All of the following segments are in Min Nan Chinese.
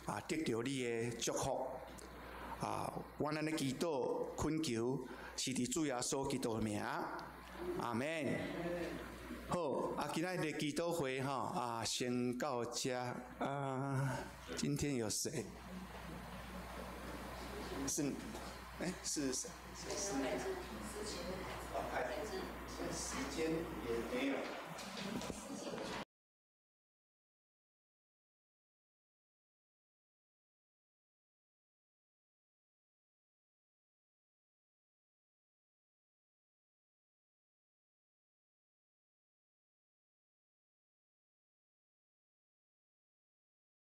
啊，得著你的祝福啊！阮按呢祈禱懇求，是佇主耶穌基督的名，阿們。好，啊，今仔日的祈禱會吼啊，先到這啊。今天有誰？是，是誰？是。時間也沒有。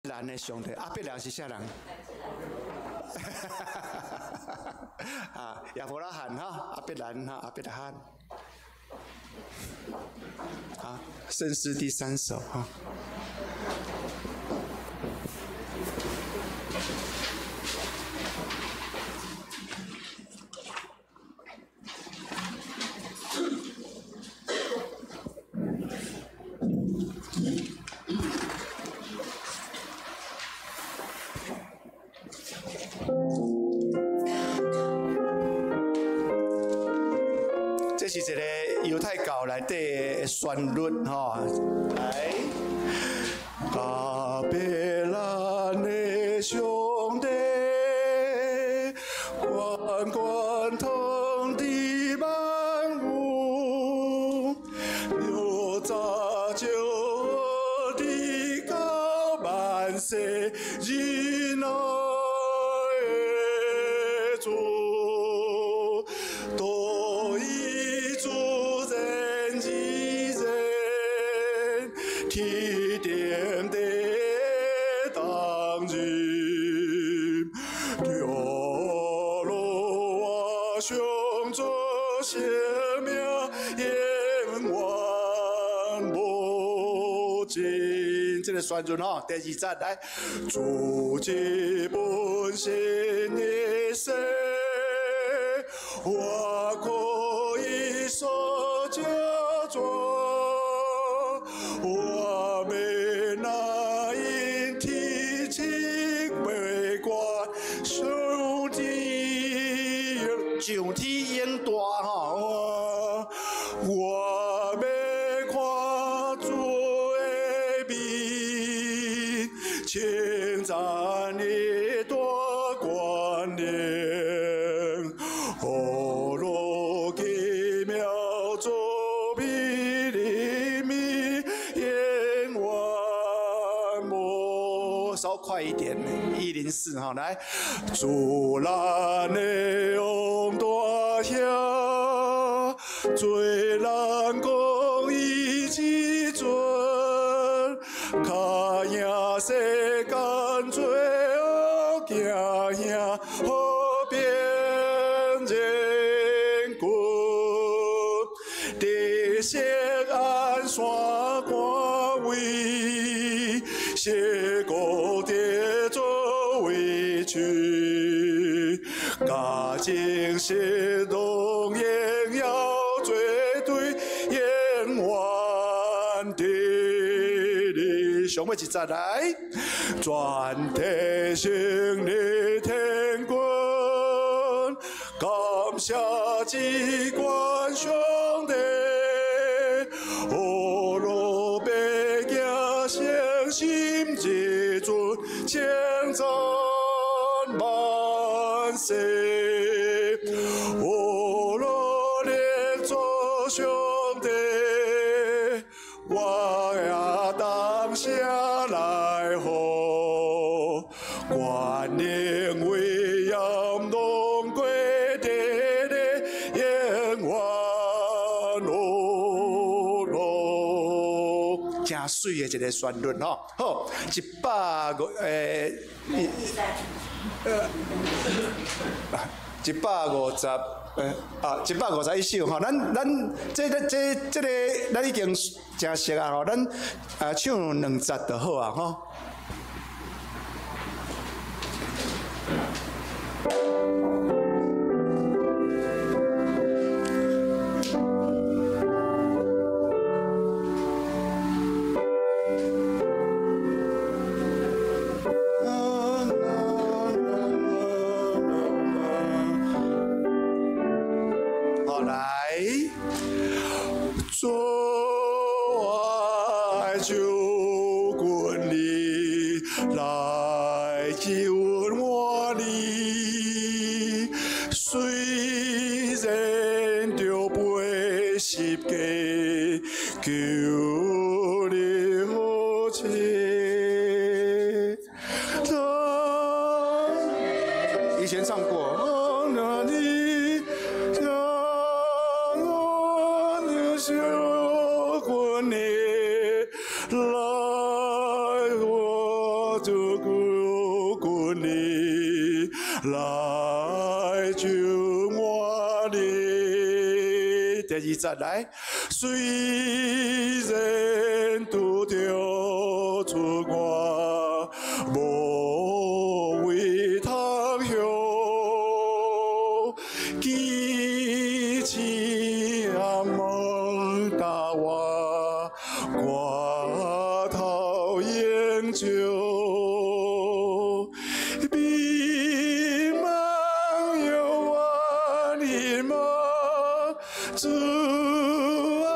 蘭的上帝，亞伯蘭是啥人？啊，亞伯拉罕哈，亞伯蘭哈，亞伯拉罕。好，聖詩第三首哈。這是一個猶太教內底的旋律吼，來。亞伯蘭的上帝，懸管統治萬有，有造就地到萬世，仁愛的主，多以主人之人，天頂的當日，耶和華上主聖名永遠無盡。這個旋律吼，第二節來，主之本身的生，我可以說這座，我欲那因天賜為官，上天上天永大吼，我欲看主的面，稱讚你大權能，何樂奇妙作為裡面永遠無。稍快一點，104哈，來，主咱的王大兄，做人公義之尊，跤贏世間罪惡，行向和平人君，佇錫安山官位，謝國的作為去，家境是東榮耀絕對永遠的你，上尾一節來，全體勝利天軍，感謝至冠上帝，何樂百行誠心之尊，稱讚萬世。何樂列祖上帝，我也當下來賀，權能威嚴攏歸地的永遠樂樂。真媠的一個旋律吼，好，150，151首吼，咱這個咱已經真熟啊吼，咱啊唱兩節就好啊吼。來救我哩。雖然著背十架，求你好賜。以前唱過。那你將我的小姑娘來我的姑姑你來救我哩。第二節來，雖然拄著出我無位通向，基志阿蒙達我掛頭研究，迷茫有萬里夢，主愛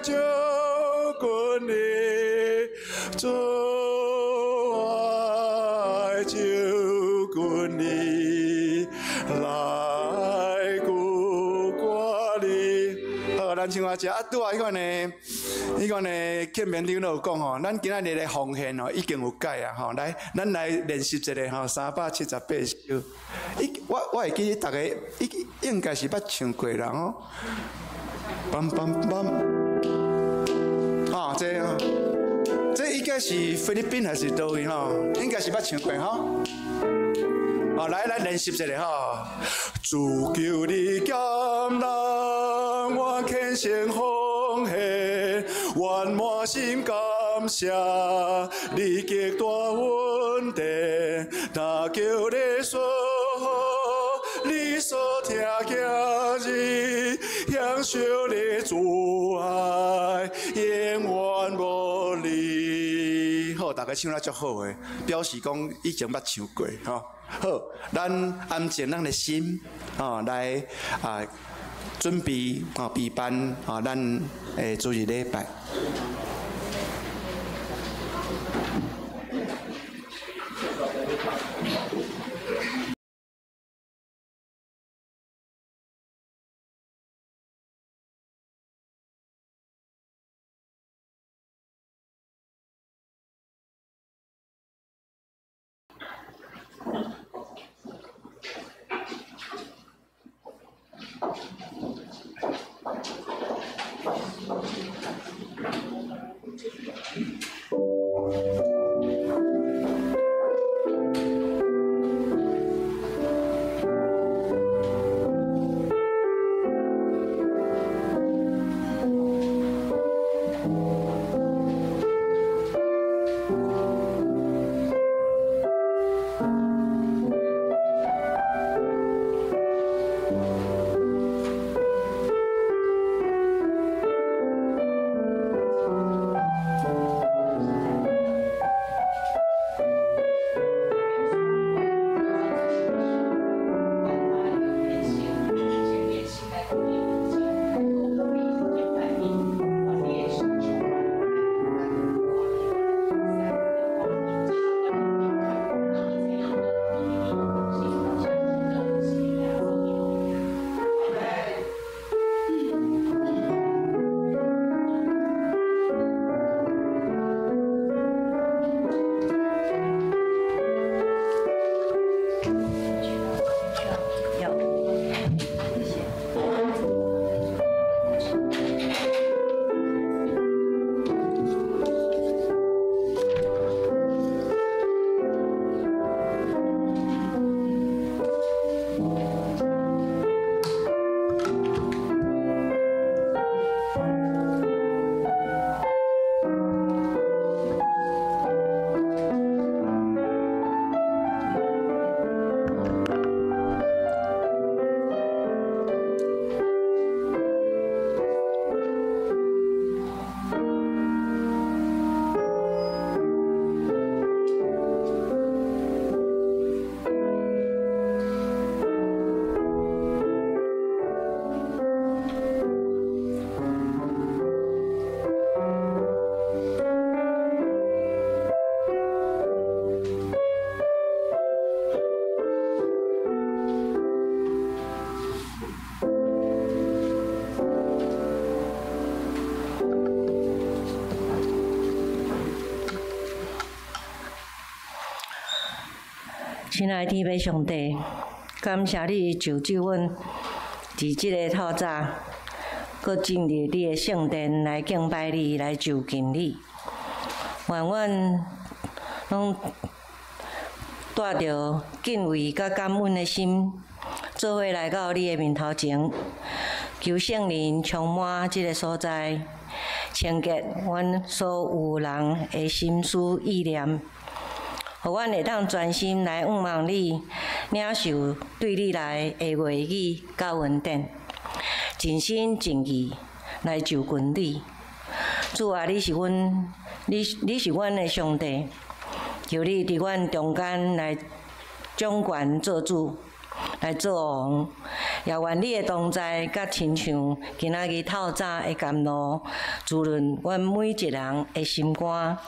照顧你，主愛照顧你，來顧我哩。好，咱唱下這啊，拄仔彼款的，彼款的勸勉長老有講吼，咱今仔日的奉獻吼已經有改啊吼，來，咱來練習一下吼，378首。伊我我會記得逐个應應該是捌唱過啦吼。梆梆梆，啊，這這應該是菲律賓還是佗位吼？應該是捌唱過吼。哦，來來練習一下吼。主求你減人，我虔誠奉獻，願滿心感謝你極大恩典。若求你說，你所疼囝兒，享受你主愛，永遠無離。好，大家唱得足好的，表示講以前捌唱過吼。好，咱安靜咱的心，吼，來啊，準備啊，備辦啊，咱的主日禮拜。親愛的天父上帝，感謝你拯救阮佇這个透早，閣進入你的聖殿來敬拜你，來就近你。願阮攏帶著敬畏佮感恩的心，做伙來到你的面頭前，求聖靈充滿這个所在，清潔阮所有人的心思意念，予阮會當專心來仰望你，領受對你來的話語佮恩典，盡心盡意來就近你。主啊，你是阮，你是阮的上帝，求你佇阮中間來掌權做主，來做王，也願你的同在，佮親像今仔日透早的甘露，滋潤阮每一人的心肝。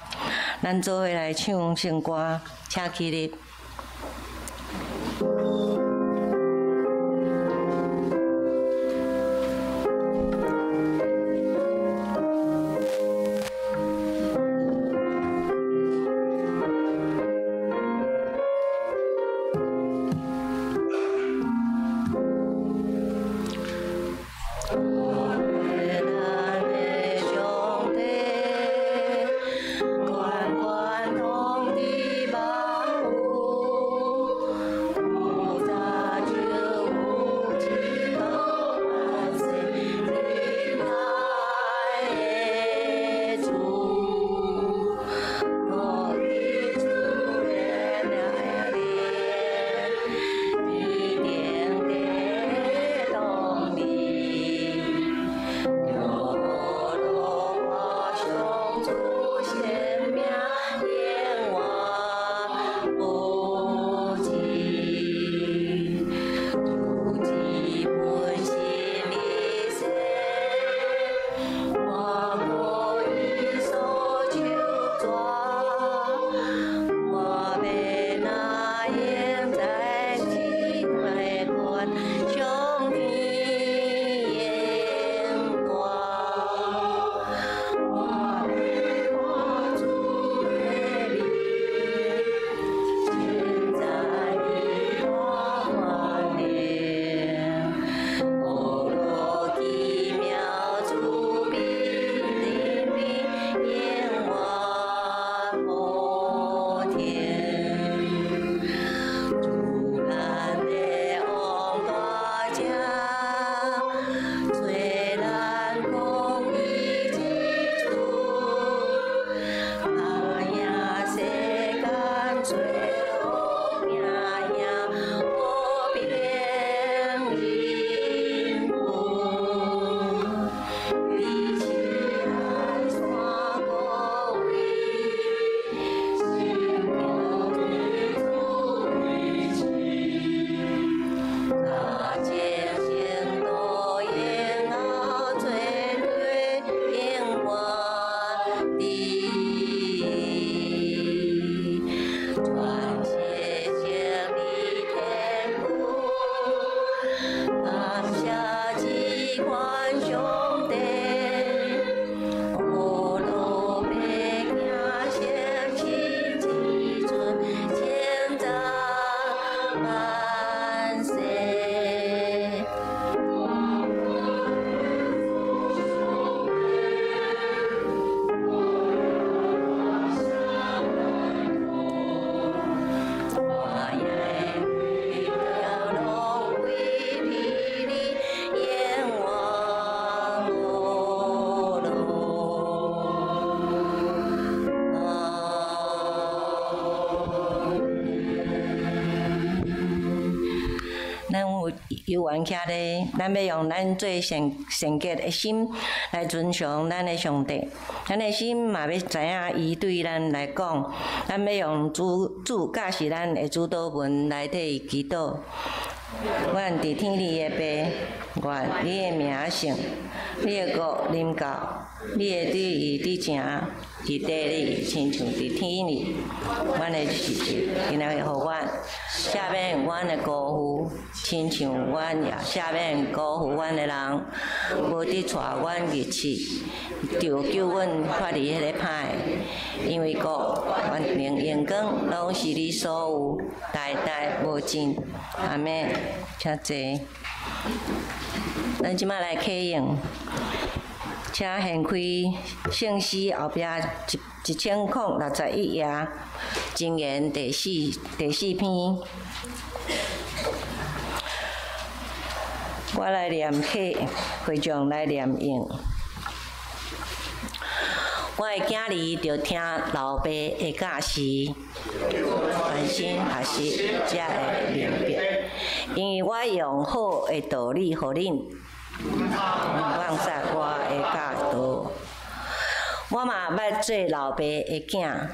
咱做伙來唱聖歌，請起立。有緣徛咧，咱欲用咱最聖聖潔的心來尊崇咱的上帝。咱的心嘛欲知影伊對咱來講，咱欲用主主教示咱的主禱文來替伊祈禱。阮佇天裡的父，願你的名聖，你的國臨到，你的旨意佇前，佇地裡，親像佇天裡。阮的食物，今仔日予阮，赦免阮的辜負，親像阮也赦免辜負阮的人。無得帶阮入試，著救阮脫離彼个歹的。因為國、權能、榮光，攏是你所有，代代無盡。阿們，請坐。咱這擺來啟用，請掀開聖詩後壁1061頁，箴言第四篇。我來念啟，會眾來念應。我的囝兒著聽老爸的教示，專心學習才會明白。因為我用好的道理予恁，毋放殺我的教導。我嘛捌做老爸的囝。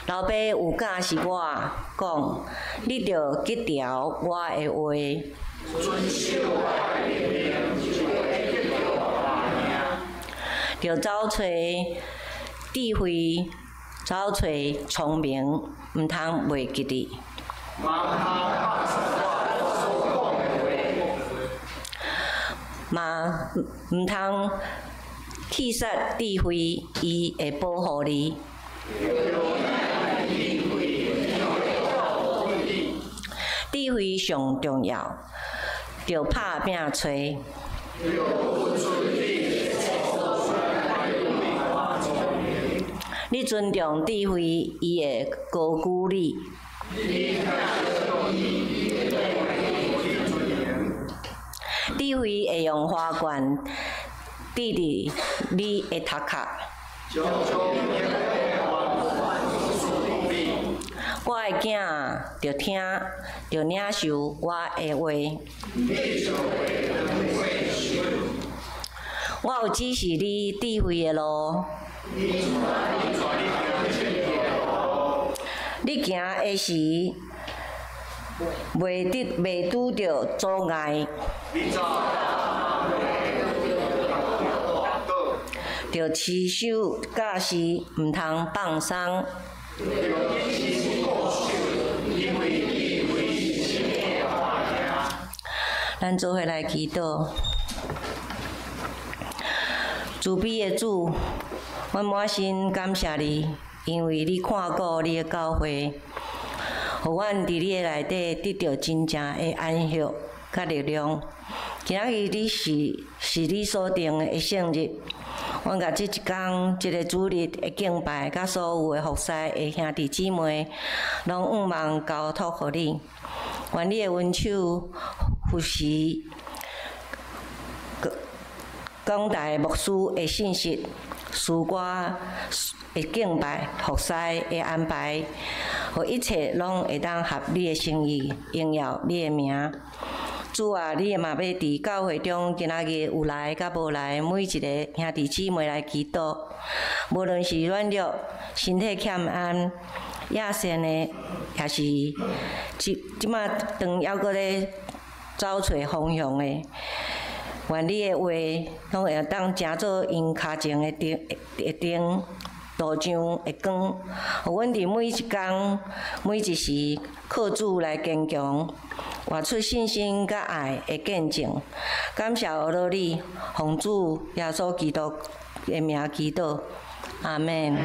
老爸有教示我，講你著記牢我的話。著走揣智慧，走揣聰明，毋通袂記得。嘛毋通棄殺智慧，伊會保護你。智慧上重要，著拍拚揣。你尊重智慧，伊會高舉你。智慧會用花冠戴佇你的頭殼。我的囝啊，著聽，著領受我的話。我有指示你智慧的路。你行的時，袂拄著阻礙。著持守教示，毋通放鬆。咱做伙來祈禱。慈悲的主，阮滿心感謝你，因為你看顧你的教會，予阮佇你的內底得著真正的安息佮力量。今仔日你是你所定的聖日，阮共這一工這个主日的敬拜，佮所有的服侍的兄弟姊妹，攏向望交託予你。願你的恩手扶持講台牧師的信息，詩歌的敬拜、服侍的安排，予一切攏會當合你的心意，榮耀你的名。主啊，你嘛欲佇教會中，今仔日有來佮無來，每一个兄弟姊妹來祈禱。無論是軟弱、身體欠安、野性的，抑是這這馬當猶閣咧走揣方向的，願你的話攏會當成做𪜶跤前的燈，路上的光，予阮佇每一工、每一時靠主來堅強，活出信心佮愛的見證。感謝阿羅你，奉主耶穌基督的名祈禱，阿們。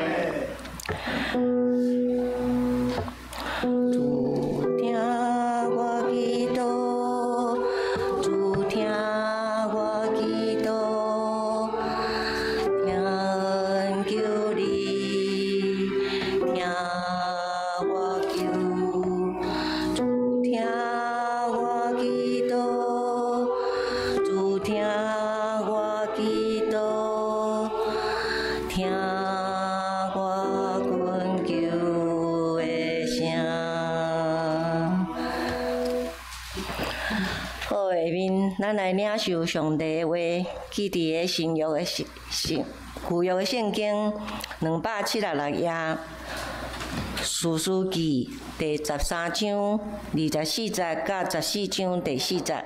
主聽我祈禱，主聽我祈禱，聽求你，聽我求，主聽我祈禱，主聽我祈禱，聽我懇求的聲。好，下面咱來領受上帝的話，記佇个新約的聖聖舊約的聖經276頁，士師記第13章24節到14章第4節。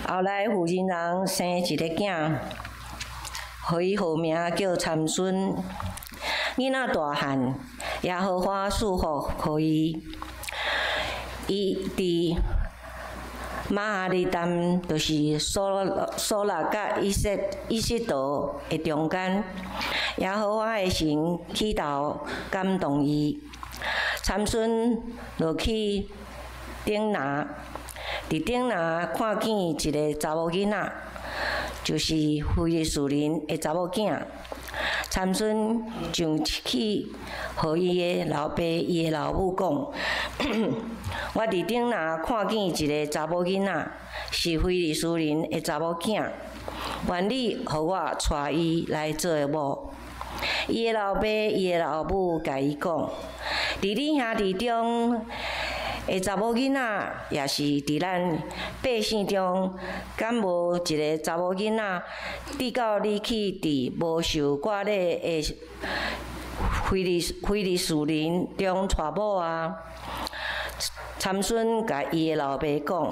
後來婦人人生一个囝，予伊號名叫參孫。囡仔大漢，耶和華賜福予伊。伊佇瑪哈尼但，就是瑣拉佮以實陶的中間，耶和華的神起頭感動伊。參孫落去頂拿，佇頂拿看見一个查某囡仔，就是非利士人的查某囝。參孫上去，予伊的老爸、伊的老母講：我佇頂拿看見一个查某囡仔，是非利士人的查某囝，願你予我娶伊來做某。伊的老爸、伊的老母共伊講：佇你兄弟中的查某囡仔，抑是佇咱百姓中，敢無一个查某囡仔，得到你去佇無受割禮的非利士人中娶某啊？參孫共伊的老爸講：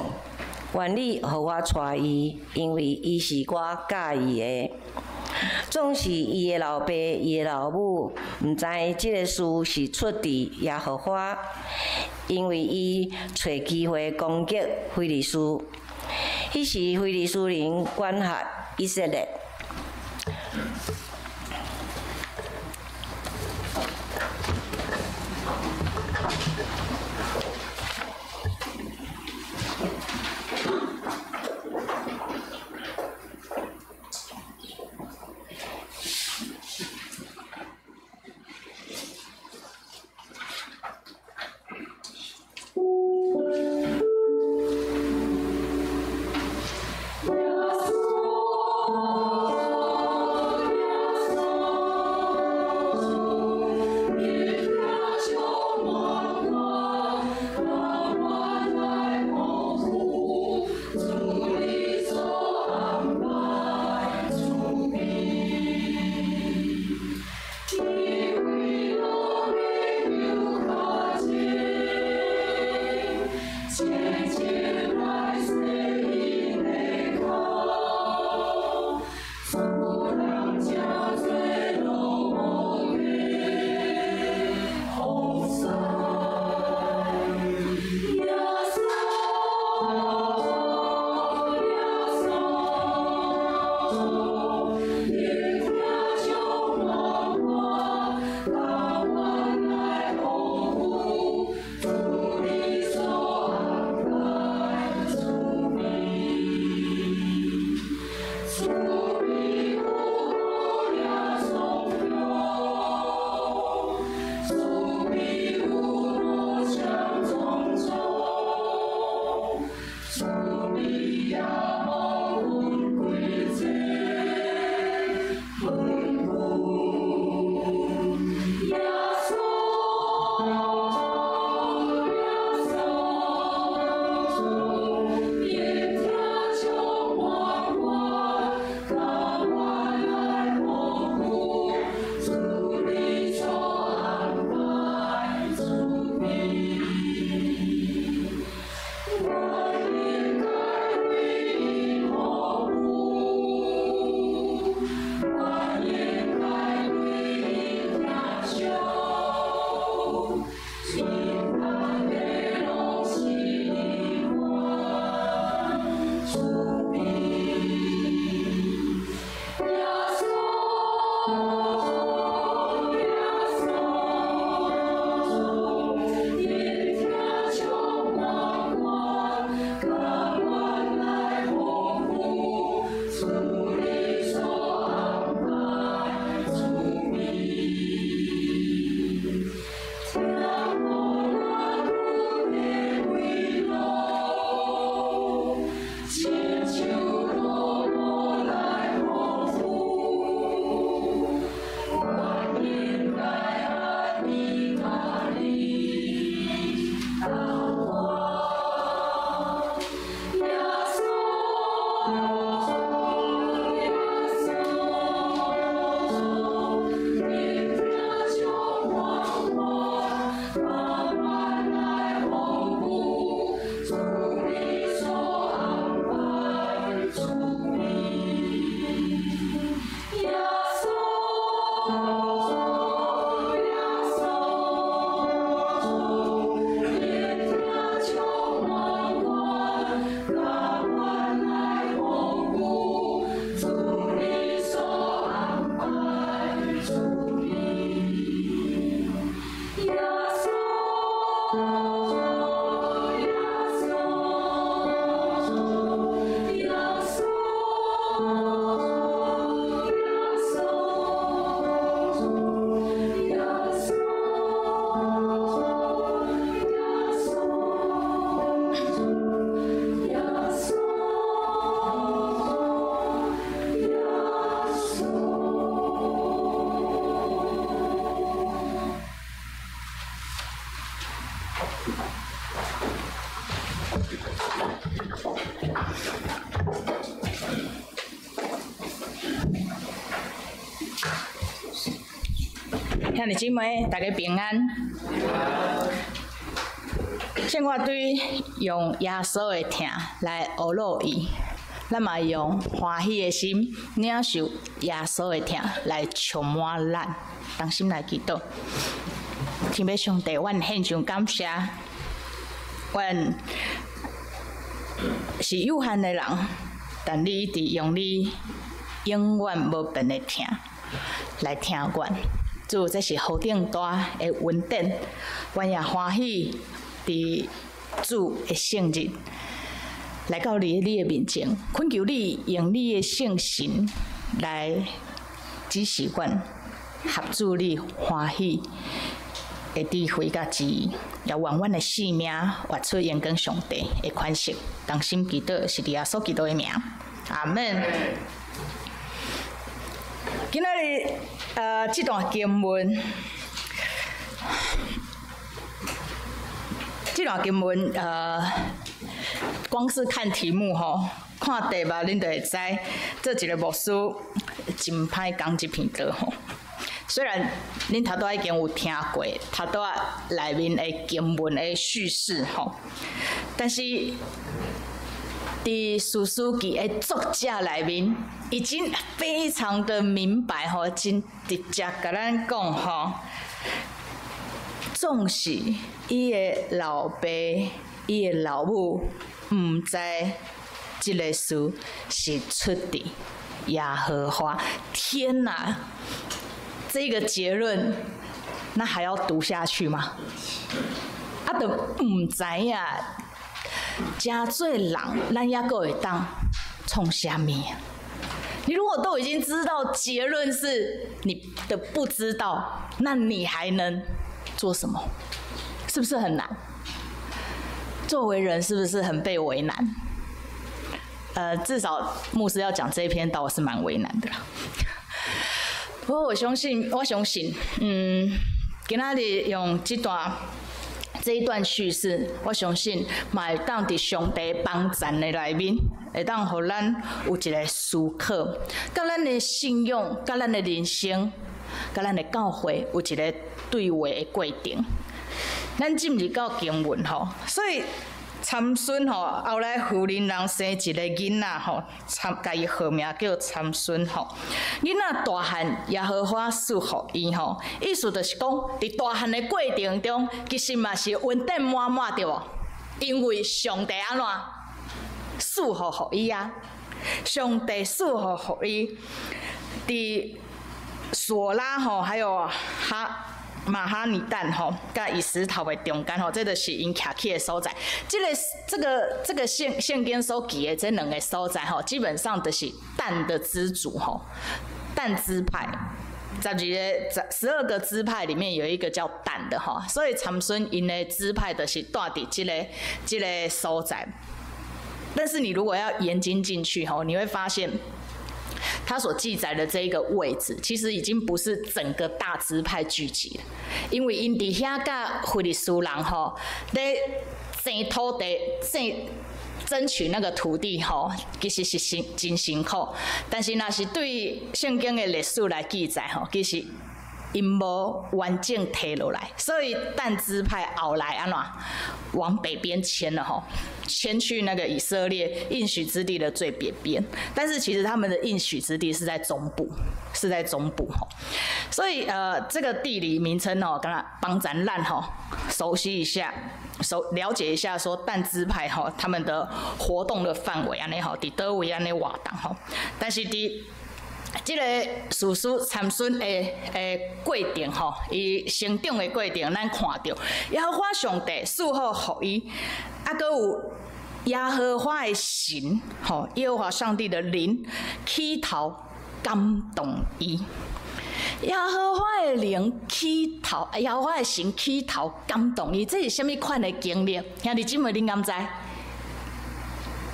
願你予我娶伊，因為伊是我佮意的。總是伊的老爸、伊的老母毋知這个事是出自耶和華，因為伊揣機會攻擊非利士。彼時非利士人管轄以色列。耶穌。兄弟姊妹，大家平安。聖我對用耶穌的疼來呵咾伊，咱嘛用歡喜的心領受耶穌的疼來充滿咱，同心來祈禱。天父上帝，阮獻上感謝，阮是有限的人，但你一直用你永遠無變的疼來疼阮。主，這是何等大的恩典，阮也歡喜佇主的聖日來到你的面前，懇求你用你的聖神來指示阮，合主你歡喜的智慧佮旨意，也願阮的生命活出榮光上帝的款式。同心祈禱，是佇耶穌基督的名，阿門。今仔日這段經文，這段經文光是看題目吼，看題目恁就會知，做一個牧師真歹講這篇道吼。雖然恁頭拄仔已經有聽過頭拄仔內面的經文的敘事吼，但是佇士師記的作者內面，已經非常的明白吼，真直接共咱講吼，縱使伊的老爸、伊的老母毋知這个事是出佇耶和華，天哪！這個結論，那還要讀下去嗎？啊，都毋知影，誠濟人，咱猶閣會當創啥物啊？你如果都已經知道結論是你的不知道，那你還能做什麼？是不是很難？作為人是不是很被為難？至少牧師要講這一篇道是蠻為難的啦。不過我相信，我相信，今仔日用這一段敘事，我相信嘛會當佇上帝幫贊的內面，會當予咱有一個思考，佮咱的信仰、佮咱的人生、佮咱的教會有一個對話的過程。咱進入到經文吼，所以參孫吼，後來婦人人生一個囡仔吼，參共伊號名叫參孫吼。囡仔大漢，耶和華賜予伊吼，意思就是講，佇大漢的過程中，其實嘛是恩典滿滿對無？因為上帝按怎賜福予伊啊？上帝賜福予伊，佇瑣拉吼，還有哈。瑪哈尼但吼，佮以實陶的中間吼，這就是𪜶徛起的所在。這個聖經所記的這兩个所在吼，基本上就是但的支族吼，但支派，十二个12個支派裡面有一個叫但的吼，所以參孫𪜶的支派就是蹛佇這個所在。但是你如果要研經進去吼，你會發現，他所記載的這一個位置，其實已經不是整個大支派聚集了，因為𪜶佇遐佮非利士人吼咧爭土地、爭取那個土地吼，其實是真辛苦。但是若是對聖經的歷史來記載吼，其實𪜶無完整提落來，所以但支派後來按怎往北邊遷了吼，遷去那個以色列應許之地的最北邊。但是其實他們的應許之地是在中部，是在中部吼。所以這個地理名稱哦，敢若幫咱咱吼熟悉一下，了解一下說但支派吼他們的活動的範圍按呢吼，佇佗位按呢活動吼。但是佇這个士師參孫的過程吼，伊成長的過程，咱看著耶和華上帝賜福予伊，啊，閣有耶和華的神吼，耶和華上帝的靈起頭感動伊，耶和華的靈起頭，耶和華的神起頭感動伊，這是啥物款的經歷？兄弟姊妹，恁敢知？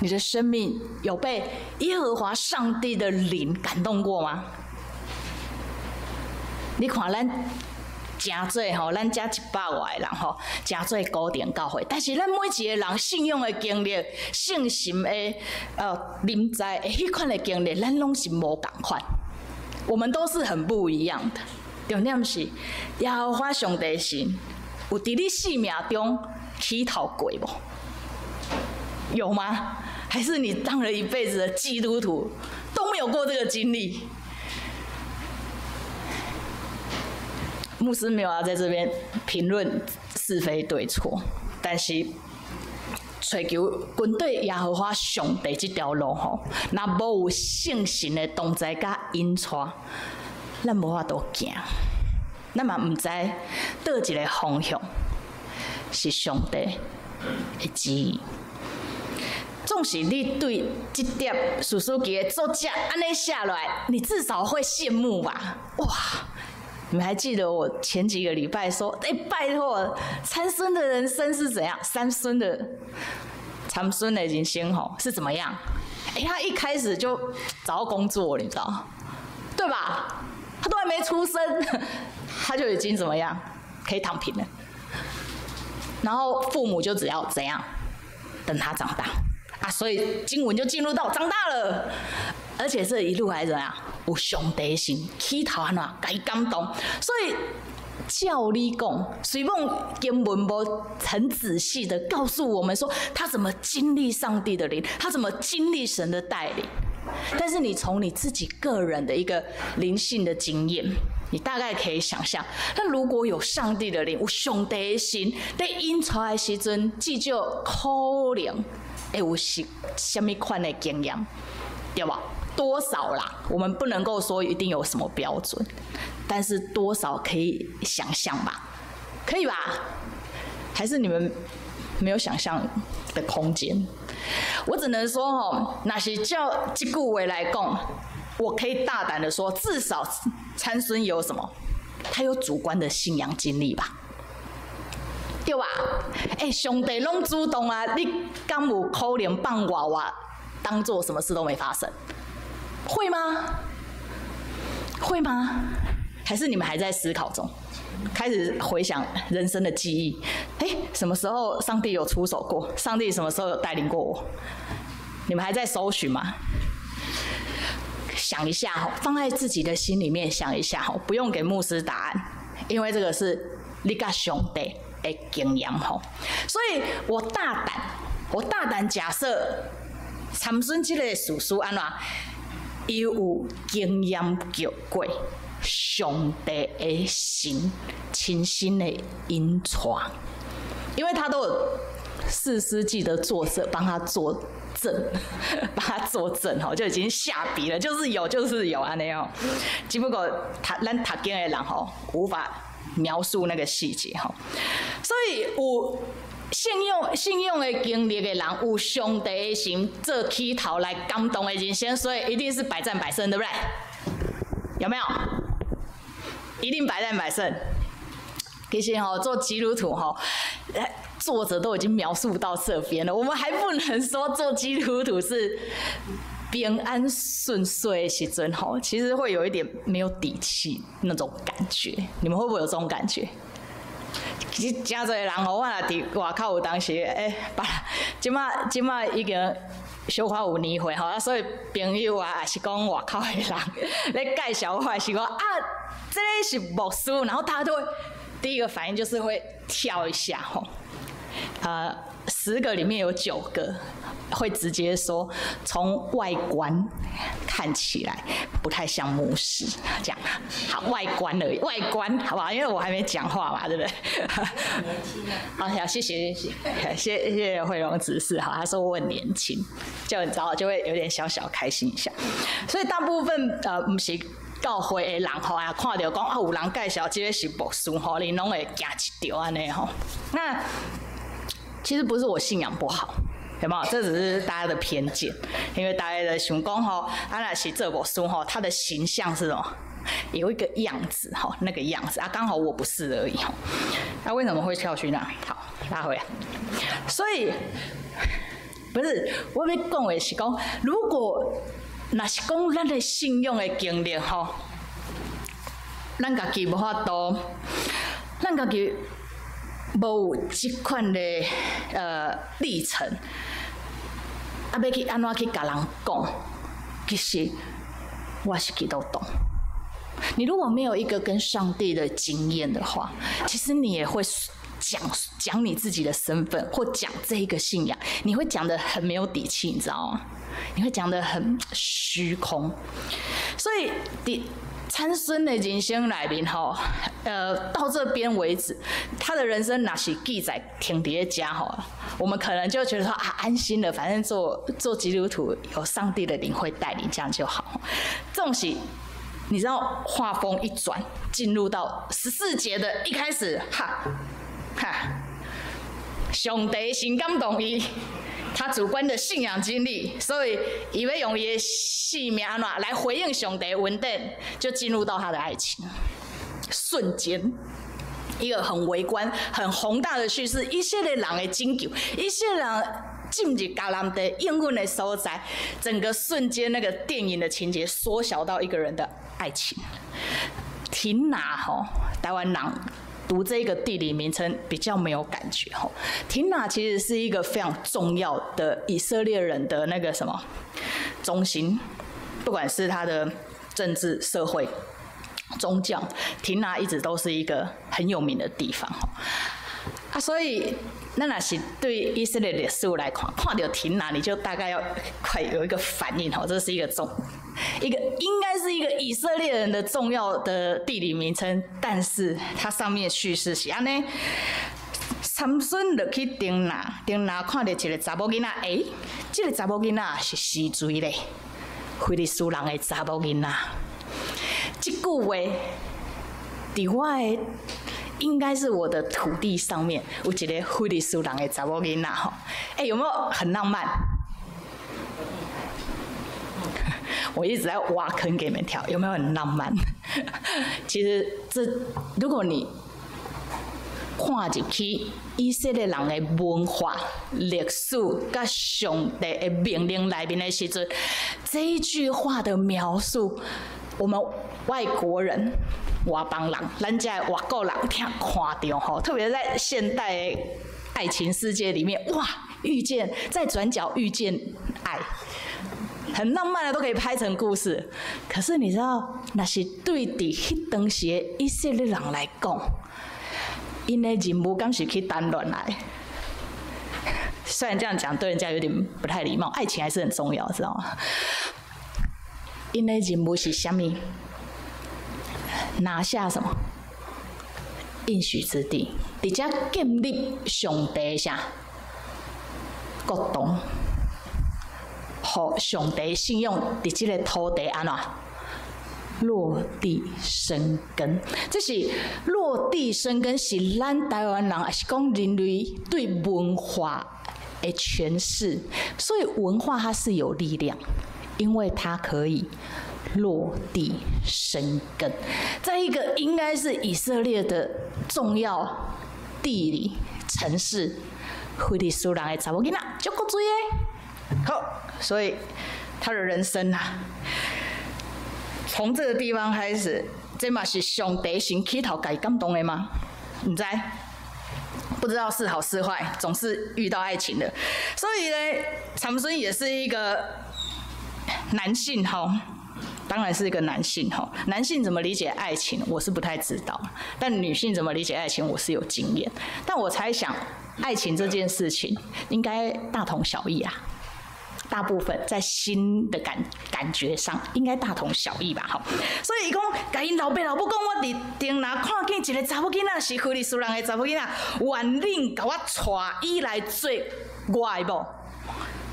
你的生命有被耶和華上帝的靈感動過嗎？你看咱誠濟吼，咱遮100外个人吼，誠濟高定教會，但是咱每一个人信仰的經歷、聖神的臨在的彼款的經歷，咱攏是無仝款，我們都是很不一樣的。重點是耶和華上帝神有佇你生命中起頭過無？有嗎？還是你當了一輩子的基督徒都沒有過這個經歷？牧師沒有要在這邊評論是非對錯，但是追求跟對耶和華上帝這條路吼，若無有聖神的同在佮引帶，咱無法度行，咱嘛毋知佗一个方向是上帝的旨意。總是你對這疊士師記的作者按呢寫落來，你至少會羨慕吧？哇！你們還記得我前幾個禮拜說，欸，拜託，參孫的人生是怎樣？參孫的人生吼是怎麼樣？欸，他一開始就找到工作，你知道，對吧？他都還沒出生，他就已經怎麼樣，可以躺平了。然後父母就只要怎樣，等他長大啊。所以經文就進入到長大了，而且這一路還怎樣？有上帝神起頭按怎，共伊感動，所以照理講，雖然經文無很仔細的告訴我們說他怎麼經歷上帝的靈，他怎麼經歷神的帶領，但是你從你自己個人的一個靈性的經驗，你大概可以想象，那如果有上帝的靈，有上帝的神在引帶的時陣，至少可能會有是啥物款的經驗，對吧？多少啦？我們不能夠說一定有什麼標準，但是多少可以想象吧？可以吧？還是你們沒有想象的空間？我只能說吼，若是照這句話來講，我可以大膽的說，至少參孫有什麼？他有主觀的信仰經歷吧？對吧？欸，上帝攏主動啊，你敢有可能放外外當做什麼事都沒發生？會嗎？會嗎？還是你們還在思考中？開始回想人生的記憶，欸，什麼時候上帝有出手過？上帝什麼時候有帶領過我？你們還在搜尋嗎？想一下，放在自己的心裡面想一下，不用給牧師答案，因為這個是你佮上帝的經驗。所以我大膽假設，參孫這個士師按怎？伊有經驗過上帝的神親身的引帶，因為他都有士師記的作者幫他作證，幫他作證吼，就已經下筆了，就是有，就是有按呢哦。只不過他咱讀經的人吼無法描述那個細節吼，所以有信仰的經歷的人，有上帝的神做起頭來感動的人生，所以一定是百戰百勝，對不對？有沒有？一定百戰百勝。其實吼，做基督徒吼，作者都已經描述到這邊了，我們還不能說做基督徒是平安順遂的時陣吼，其實會有一點沒有底氣那種感覺。你們會不會有這種感覺？其實誠濟人吼，我若佇外口有當時，欸，這馬已經小可有年歲吼，啊，所以朋友啊，抑是講外口的人咧介紹我，是講啊，這个是牧師，然後大家都會第一個反應就是會跳一下吼，10個裡面有9個會直接說，從外觀看起來不太像牧師，這樣好，外觀而已，外觀好不好？因為我還沒講話嘛，對不對？年輕啊。好，謝謝謝謝謝謝惠榮執事，好，他說我很年輕，就你知道，就會有點小小開心一下。所以大部分毋是教會的人吼啊，看著講啊有人介紹這个是牧師吼，𪜶攏會驚一著按呢吼。那其實不是我信仰不好。有沒有？這只是大家的偏見，因為大家的想講吼，啊，若是做牧師吼，他的形象是什麼？有一個樣子吼，那個樣子啊，剛好我不是而已吼。那為什麼會跳去那？好，拉回來。所以不是我欲講的是講，如果若是講咱的信仰的經歷吼，咱家己無法度，咱家己無有這款的歷程。啊，欲去按怎去共人講？其實我是基督徒，你如果沒有一個跟上帝的經驗的話，其實你也會講講你自己的身份，或講這個信仰，你會講得很沒有底氣，你知道嗎？你會講得很虛空。所以，佇參孫的人生內面吼，到這邊為止，他的人生若是記載停佇遮吼，我們可能就覺得說啊，安心了，反正做基督徒有上帝的靈會帶領，這樣就好。這種是，你知道，畫風一轉，進入到14節的一開始，哈哈，上帝先感動伊。他主觀的信仰經歷，所以伊欲用伊的性命按怎來回應上帝恩典，就進入到他的愛情。瞬間，一個很微觀、很宏大的敘事，以色列人的拯救，以色列人進入迦南地應允的所在，整個瞬間那個電影的情節縮小到一個人的愛情。亭拿吼，台灣人讀這個地理名稱比較沒有感覺吼。亭拿其實是一個非常重要的以色列人的那個什麼中心，不管是他的政治、社會、宗教，亭拿一直都是一個很有名的地方吼。啊，所以咱若是對以色列歷史來看，看到亭拿，你就大概要快有一個反應吼，這是一個重。一個應該是一個以色列人的重要的地理名稱，但是它上面敘事是按呢，參孫落去亭拿，亭拿看著一個查某囡仔，欸，這個查某囡仔是死罪咧，非利士人的查某囡仔。這句話，佇我的應該是我的土地上面有一個非利士人的查某囡仔吼，欸，有沒有很浪漫？我一直在挖坑給你們跳，有沒有很浪漫？其實這，如果你看入去以色列人的文化、歷史、佮上帝的命令內面的時陣，這一句話的描述，我們外國人、外邦人、咱這外國人聽看著吼，特別在現代愛情世界裡面，哇，遇見在轉角遇見愛。很浪漫的都可以拍成故事，可是你知道，若是對佇彼當時的以色列人來講，𪜶的任務敢是去談戀愛？雖然這樣講對人家有點不太禮貌，愛情還是很重要，知道嗎？𪜶的任務是啥物？拿下什麼？應許之地，佇遮建立上帝啥國度。予上帝信仰佇這個土地按怎落地生根？這是落地生根，是咱台灣人，抑是講人類對文化的詮釋。所以文化它是有力量，因為它可以落地生根。在一個應該是以色列的重要地理城市，非利士人的查某囡仔，足古錐的。好，所以他的人生啊，從這個地方開始，這嘛是上帝先起頭共伊感動的嗎？毋知，不知道是好是壞，總是遇到愛情的。所以呢，參孫也是一個男性吼，當然是一個男性吼。男性怎麼理解愛情，我是不太知道；但女性怎麼理解愛情，我是有經驗。但我猜想，愛情這件事情應該大同小異啊。大部分在心的感覺上應該大同小異吧，吼。所以伊講，共𪜶老爸老母講，我佇亭拿看見一個查某囡仔是非利士人的查某囡仔，願恁共我娶伊來做我的某，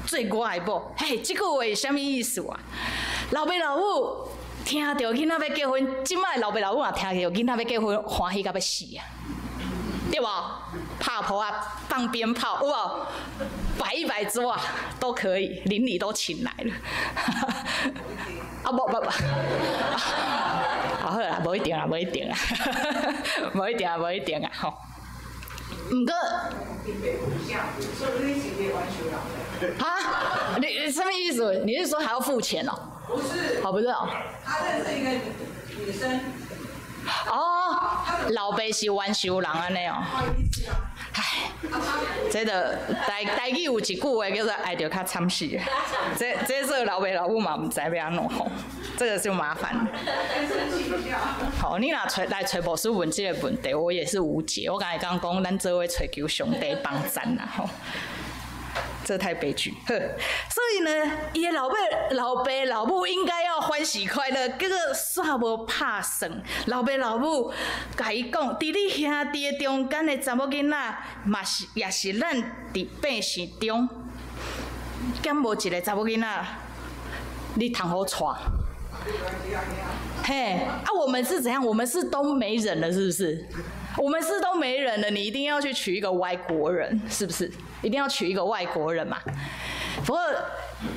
做我的某。嘿，這句話是啥物意思啊？老爸老母聽著囡仔欲結婚，這擺老爸老母若聽著囡仔欲結婚，歡喜甲欲死啊！對無？拍噗仔，放鞭炮，有無？擺一擺桌啊，都可以，鄰里都請來了。啊，無無無，好啦，無一定啦，無一定啦，無一定啊，無一定啊，吼。毋過，哈？你什麼意思？你是說還要付錢哦？不是。好，不是哦。他認識一個女生，哦，老爸是元首人按呢哦。唉，這就台台語有一句話叫做愛著較慘死。這這做老爸老母嘛毋知欲按怎吼，這個就麻煩。好，你若揣來揣牧師問這個問題，我也是無解。我剛才講講，咱做伙揣求上帝幫贊啦吼。這太悲劇。呵，所以呢，伊的老爸、老爸、老母應該要歡喜快樂，結果煞無拍算。老爸老母共伊講，佇你兄弟的中間的查某囡仔，嘛是也是咱佇百姓中，敢無一个查某囡仔，你通好娶？嘿，啊，我們是怎樣？我們是都沒人了，是不是？我們是都沒人了，你一定要去娶一個外國人，是不是？一定要娶一個外國人嘛？不過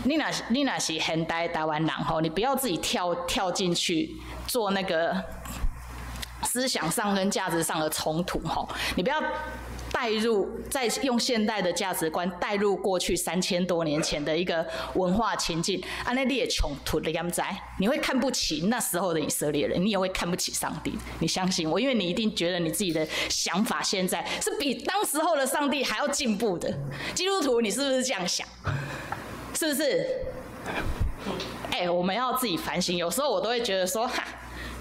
你若是現代台灣人吼，你不要自己跳跳進去做那個思想上跟價值上的衝突吼，你不要帶入再用現代的價值觀帶入過去3000多年前的一個文化情境，按呢你會衝突你敢知？你會看不起那時候的以色列人，你也會看不起上帝。你相信我，因為你一定覺得你自己的想法現在是比當時候的上帝還要進步的。基督徒，你是不是這樣想？是不是？哎，我們要自己反省。有時候我都會覺得說，哈，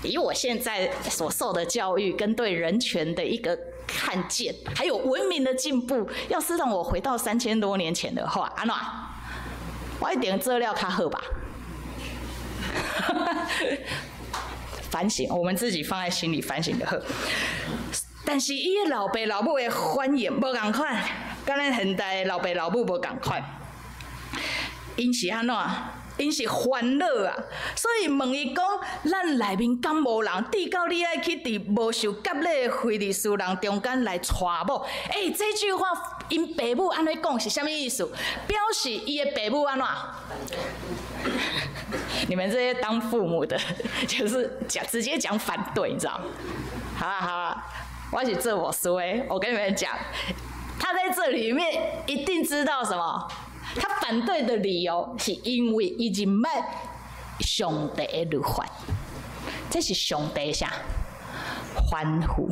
以我現在所受的教育跟對人權的一個看見，還有文明的進步，要是讓我回到3000多年前的話，按怎，我一定做了較好吧？反省，我們自己放在心裡反省就好。但是伊的老爸老母的反應無仝款，佮咱現代老爸老母無仝款。𪜶是按怎？𪜶是煩惱啊，所以問伊講：咱內面敢無人？至到你愛去佇無受割禮的非利士人中間來娶某？欸，這句話𪜶爸母按呢講是啥物意思？表示伊的爸母按怎？你們這些當父母的，就是講直接講反對，你知道？好啊好啊，我是做牧師的，我跟你們講，他在這裡面一定知道什麼？他反對的理由是因為伊認捌上帝的律法，這是上帝啥吩咐？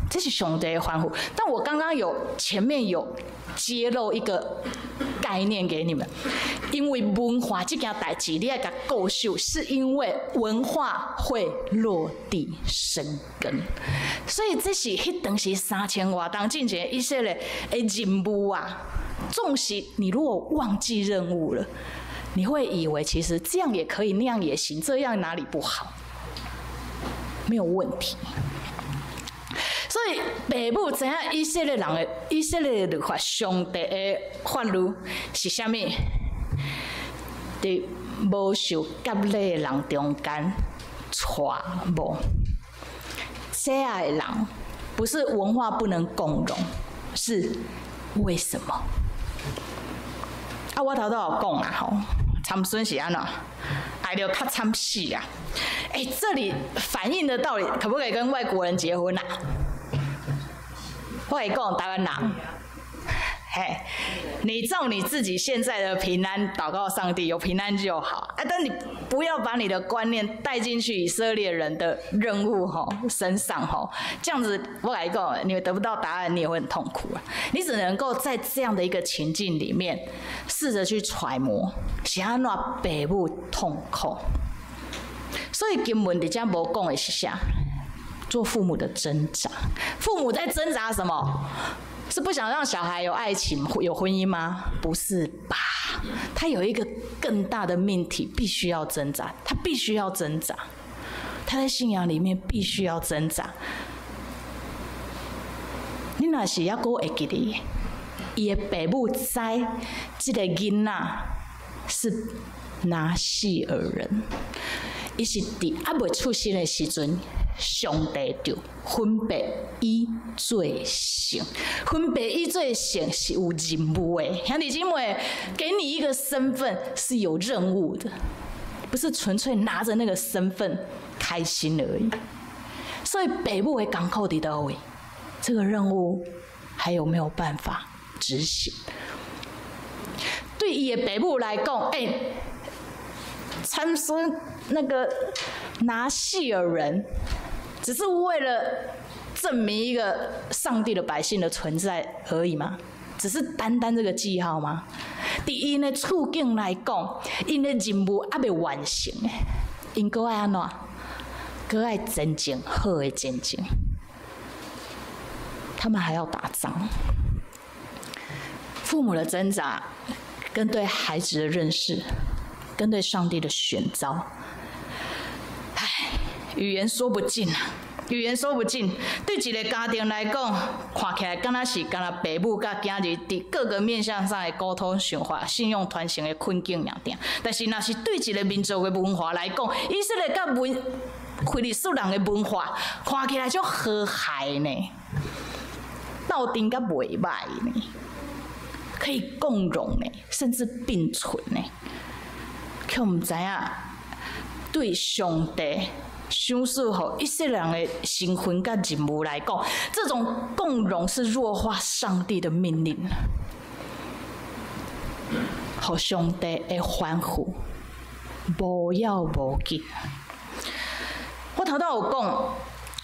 這是上帝的吩咐。但我剛剛有前面有揭露一個概念給你們，因為文化這件代誌，你愛共固守，是因為文化會落地生根，所以這是彼當時3000外冬進前以色列的任務啊。縱使你如果忘記任務了，你會以為其實這樣也可以，那樣也行，這樣哪裡不好？沒有問題。所以爸母知影以色列人的以色列的律法，上帝的法律是啥物？佇無受割禮的人中間娶某，這樣的人不是文化不能共融，是為什麼？啊，我頭拄有講啊吼，參孫是按怎？愛著較慘死啊！欸，這裡反映的道理，可不可以跟外國人結婚啊？我會講台灣人，嘿，你照你自己現在的平安禱告上帝，有平安就好。啊，但你不要把你的觀念帶進去以色列人的任務吼身上吼，這樣子我來講，你得不到答案，你也會很痛苦啊。你只能夠在這樣的一個情境裡面，試着去揣摩，是按怎爸母痛苦。所以經文佇遮無講的是啥？做父母的掙扎，父母在掙扎什麼？是不想讓小孩有愛情、有婚姻嗎？不是吧？他有一個更大的命題，必須要掙扎，他必須要掙扎，他在信仰裡面必須要掙扎。你若是猶閣會記得，伊的爸母知這個囡仔是拿細耳人，伊是佇猶未出生的時陣，上帝就分別伊做聖，分別伊做聖是有任務的。兄弟姊妹，給你一個身份是有任務的，不是純粹拿着那個身份開心而已。所以爸母的艱苦佇佗位？這個任務還有沒有辦法執行？對伊的爸母來講，欸，參孫那個拿細耳人。只是為了證明一個上帝的百姓的存在而已嗎？只是單單這個記號嗎？佇𪜶的處境來講，𪜶的任務猶未完成的，𪜶閣愛按怎？閣愛戰爭，好的戰爭。他們還要打仗。父母的掙扎，跟對孩子的認識，跟對上帝的選召，唉，語言說不盡啊！語言說不盡。對一個家庭來講，看起來敢若是干焦爸母佮囝兒佇各個面向上的溝通想法、信仰傳承的困境爾爾。但是，若是對一個民族的文化來講，以色列佮文非利士人的文化看起來足和諧呢，鬥陣甲袂䆀呢，可以共榮呢，甚至並存呢。卻毋知影對上帝賞賜予以色列人的身份佮任務來講，這種共榮是弱化上帝的命令，予上帝的吩咐無要無緊。我頭拄有講，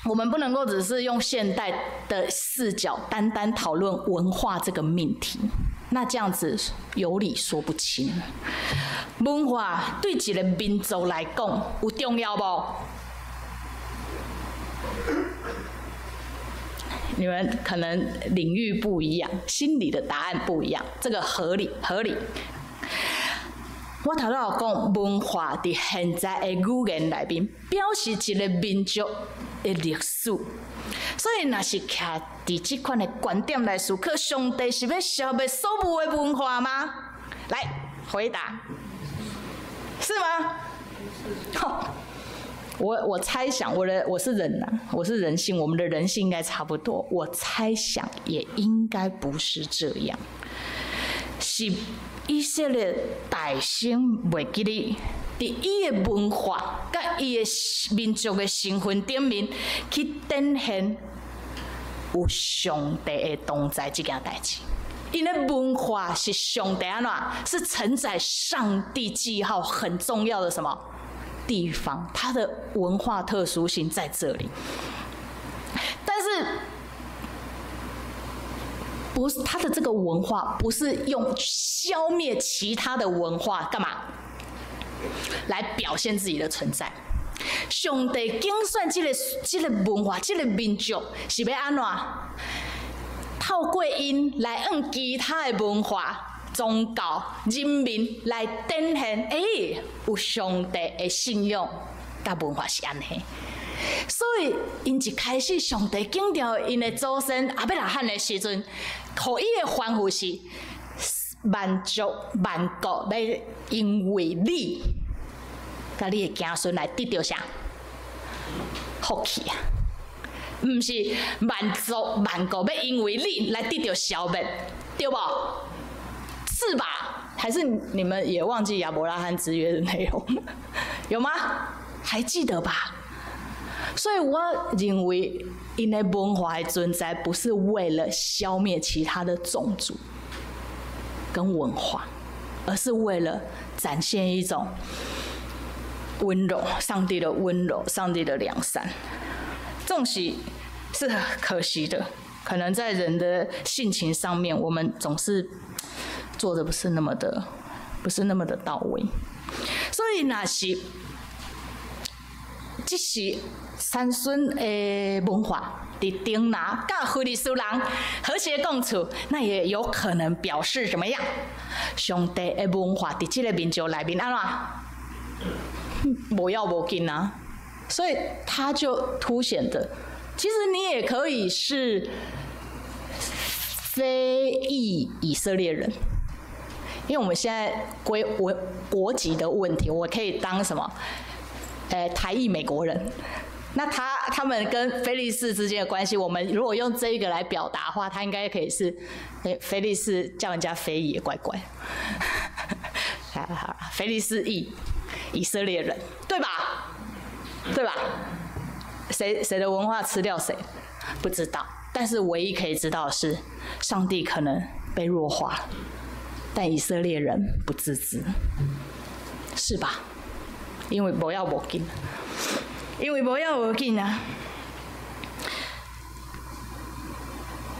我們不能夠只是用現代的視角單單討論文化這個命題，那這樣子有理說不清。文化對一個民族來講有重要無？你們可能領域不一樣，心裡的答案不一樣，這個合理合理。我頭拄有講，文化佇現在的語言內面，表示一個民族的歷史。所以，若是徛佇這款的觀點來思考，上帝是欲消滅所有的文化嗎？來回答，是嗎？好，我猜想，我是人吶，我是人性，我們的人性應該差不多。我猜想也應該不是這樣，是以色列大生袂記得，佇伊的文化佮伊的民族的身份頂面去展現有上帝的同在這件代誌。𪜶的文化是上帝按怎？是承載上帝記號很重要的什麼地方？它的文化特殊性在這裡。但是，不是他的這個文化，不是用消滅其他的文化幹嘛？來表現自己的存在。上帝揀選這個文化、這個民族是欲按怎？透過𪜶來向其他的文化、宗教、人民來展現，有上帝的信仰佮文化是按呢。所以，𪜶一開始上帝強調𪜶的祖先亞伯拉罕的時陣，予伊的吩咐是：萬族萬國欲因為你，佮你的子孫來得著啥福氣啊！毋是萬族萬國欲因為你來得著消滅，對無？是吧？還是你們也忘記亞伯拉罕之約的內容？有嗎？還記得吧？所以我認為，𪜶的文化的存在不是為了消滅其他的種族跟文化，而是為了展現一種溫柔，上帝的溫柔，上帝的良善。縱使是可惜的，可能在人的性情上面，我們總是做的不是那麼的到位。所以，若是這是參孫的文化，佇迦南佮非利士人和諧共處，那也有可能表示怎麼樣？上帝的文化佇這個民族內面按怎？無要無緊啊！所以他就凸顯的，其實你也可以是非裔以色列人，因為我們現在歸國國籍的問題，我可以當什麼？台裔美國人。那他們跟非利士之間的關係，我們如果用這個來表達的話，他應該可以是，非利士叫人家非裔也怪怪。好好，非利士裔以色列人，對吧？對吧？誰的文化吃掉誰，不知道。但是唯一可以知道的是，上帝可能被弱化了，但以色列人不自知，是吧？因為無要無緊，因為無要無緊啊。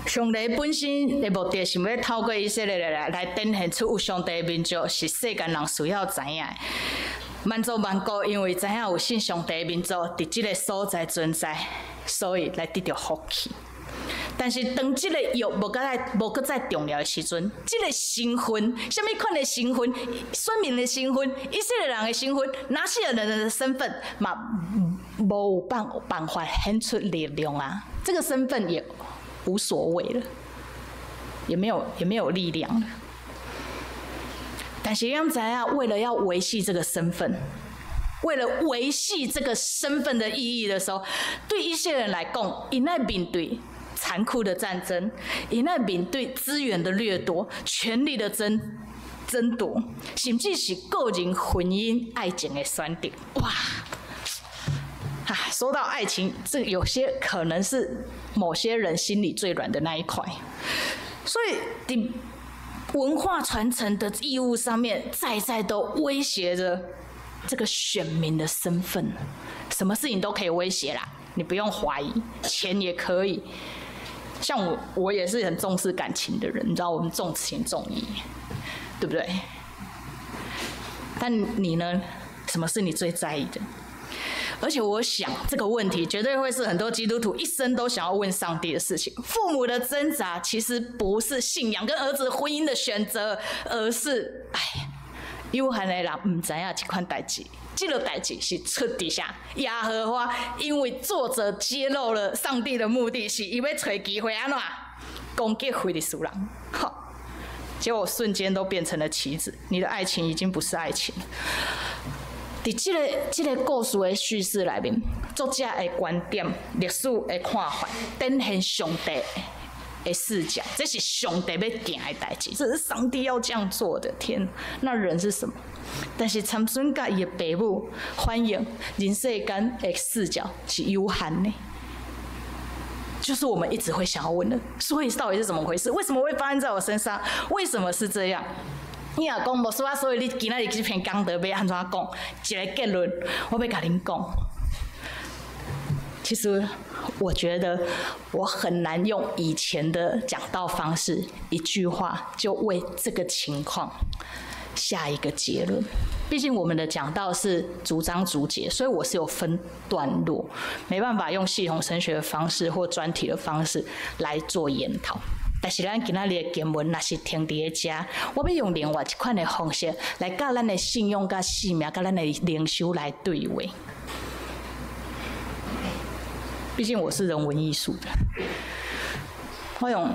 上帝本身的目的是欲透過以色列人來展現出有上帝的民族是世間人需要知影的。萬族萬國因為知影有信上帝的民族佇這个所在存在，所以來得著福氣。但是當這个約無閣再重要的時陣，這个身份，啥物款的身份，選民的身份，以色列人的身份，拿細耳人的身份，嘛無有辦法顯出力量啊！這個身份也無所謂了，也沒有力量了。但是你知影，為了要維繫這個身份，為了維繫這個身份的意義的時候，對一些人來講，𪜶愛面對殘酷的戰爭，𪜶愛面對資源的掠奪、權力的爭奪，甚至是個人婚姻、愛情的選擇。哇！啊，說到愛情，這有些可能是某些人心裡最軟的那一塊。所以，佇文化傳承的義務上面，在在都威脅着這個選民的身份。什麼事情都可以威脅啦，你不用懷疑，錢也可以。像我，我也是很重視感情的人，你知道我們重情重義，對不對？但你呢？什麼是你最在意的？而且我想這個問題絕對會是很多基督徒一生都想要問上帝的事情。父母的掙扎其實不是信仰跟兒子婚姻的選擇，而是唉，有限的人毋知影這款代誌，這个代誌是出佇啥？耶和華因為作者揭露了上帝的目的，是伊欲揣機會按怎攻擊非利士人。好，結果瞬間都變成了棋子，你的愛情已經不是愛情了。佇這个故事的敘事內面，作者的觀點、歷史的看法，展現上帝的視角，這是上帝欲行的代誌，這是上帝要這樣做的。天，那人是什麼？但是參孫佮伊的爸母反映人世間的視角是有限的，就是我們一直會想要問的。所以到底是怎麼回事？為什麼會發生在我身上？為什麼是這樣？你若講牧師啊，所以你今仔日這篇講道欲按怎講？一个結論，我欲共恁講。其實我覺得我很難用以前的講道方式，一句話就為這個情況下一個結論。畢竟我們的講道是逐章逐節，所以我是有分段落，沒辦法用系統神學的方式或專題的方式來做研討。但是咱今仔日的經文若是停佇咧遮，我欲用另外一款的方式來佮咱的信仰、佮生命、佮咱的靈修來對話。畢竟我是人文藝術的，我用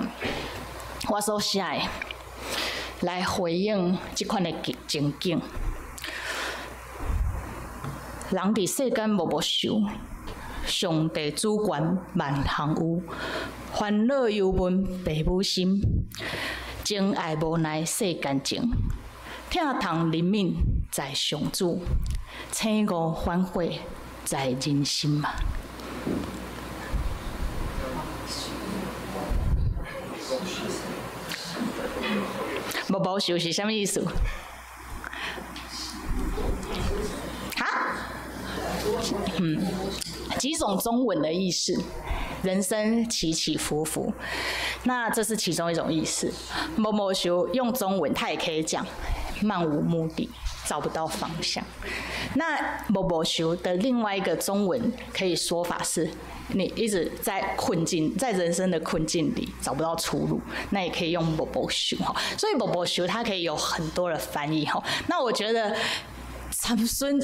我所寫的來回應這款的情景。人佇世間無無受，上帝主權萬項有，煩惱憂悶父母心，情愛無奈世間情，疼痛憐憫在上主，醒悟反悔在人心嘛。無無受是啥物意思？哈？幾種中文的意思，人生起起伏伏，那這是其中一種意思。無無受用中文，它也可以講漫無目的，找不到方向。那無無受的另外一個中文可以說法是，你一直在困境，在人生的困境裡找不到出路，那也可以用無無受哈。所以無無受它可以有很多的翻譯哈。那我覺得參孫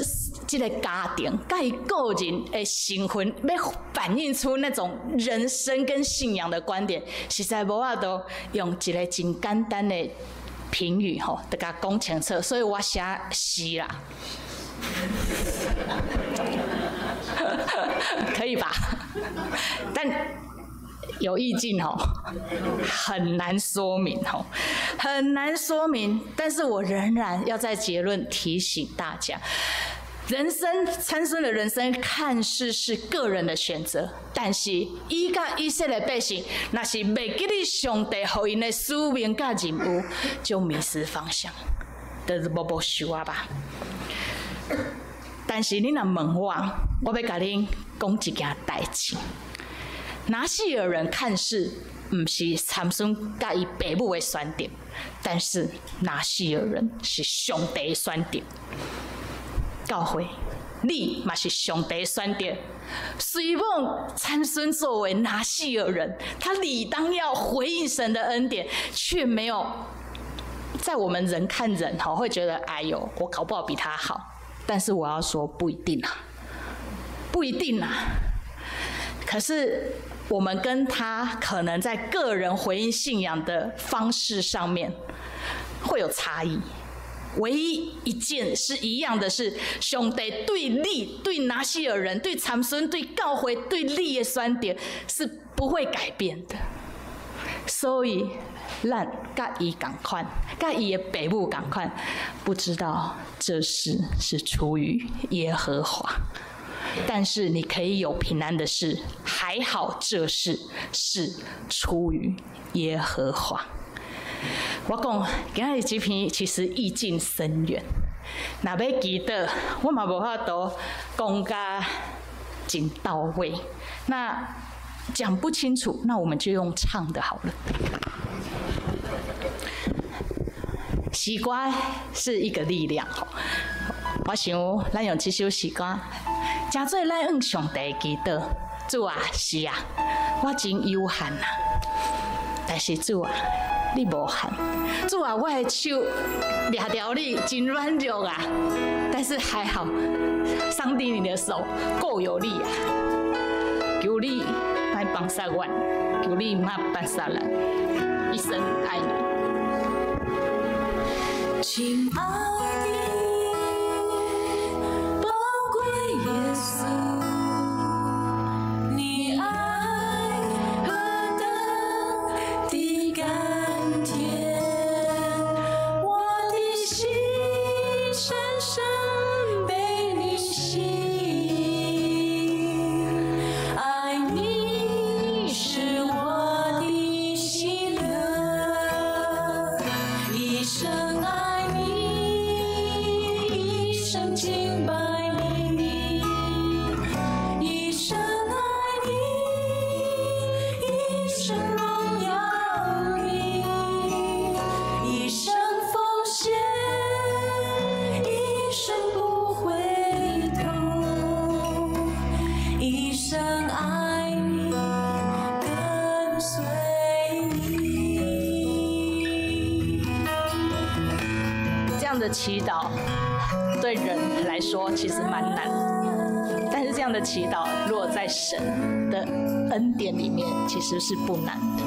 這个家庭，佮伊個人的身份，欲反映出那種人生跟信仰的觀點，實在無法度用一个真簡單的評語吼，就共講清楚。所以我寫詩啦，可以吧？但有意境吼，很難說明吼，很難說明。但是我仍然要在結論提醒大家，人生參孫的人生看似是個人的選擇，但是伊佮以色列百姓，若是袂記得上帝予𪜶的使命佮任務，就迷失方向，就是無無受啊吧。但是你若問我，我欲共恁講一件代誌。拿細耳人看似毋是參孫佮伊爸母的選擇，但是拿細耳人是上帝的選擇。教會，你嘛是上帝的選擇。雖罔參孫作為拿細耳人，他理當要回應神的恩典，卻沒有。在我們人看人，吼，會覺得哎呦，我搞不好比他好。但是我要說不一定啊，不一定啊。可是我們跟他可能在個人回應信仰的方式上面會有差異。唯一一件是一樣的是，上帝對你、對拿細耳人、對參孫、對教會、對你的選擇是不會改變的。所以，咱佮伊仝款，佮伊的爸母仝款，不知道這事是出於耶和華。但是你可以有平安的事，還好這事是出於耶和華。我講今仔日這篇其實意境深遠。若欲祈禱，我嘛無法度講甲真到位。那講不清楚，那我們就用唱的好了。詩歌是一個力量，吼。我想咱用這首詩歌，誠做咱向上帝祈禱。主啊，是啊，我真有限啊，但是主啊，你無限。主啊，我的手掠著你，真軟弱啊，但是還好，上帝你的手夠有力啊！求你莫放殺我，求你莫放殺咱，一生愛你。親愛的寶貴耶穌，你愛何等的甘甜，我的心深深被你吸引，愛你是我的喜樂，一生愛你，一生敬拜你，一生愛你，一生榮耀你，一生奉獻，一生不回頭，一生愛你，跟隨你。這樣的祈禱對人來說其實蠻難，但是這樣的祈禱，如果在神的恩典裡面，其實是不難的。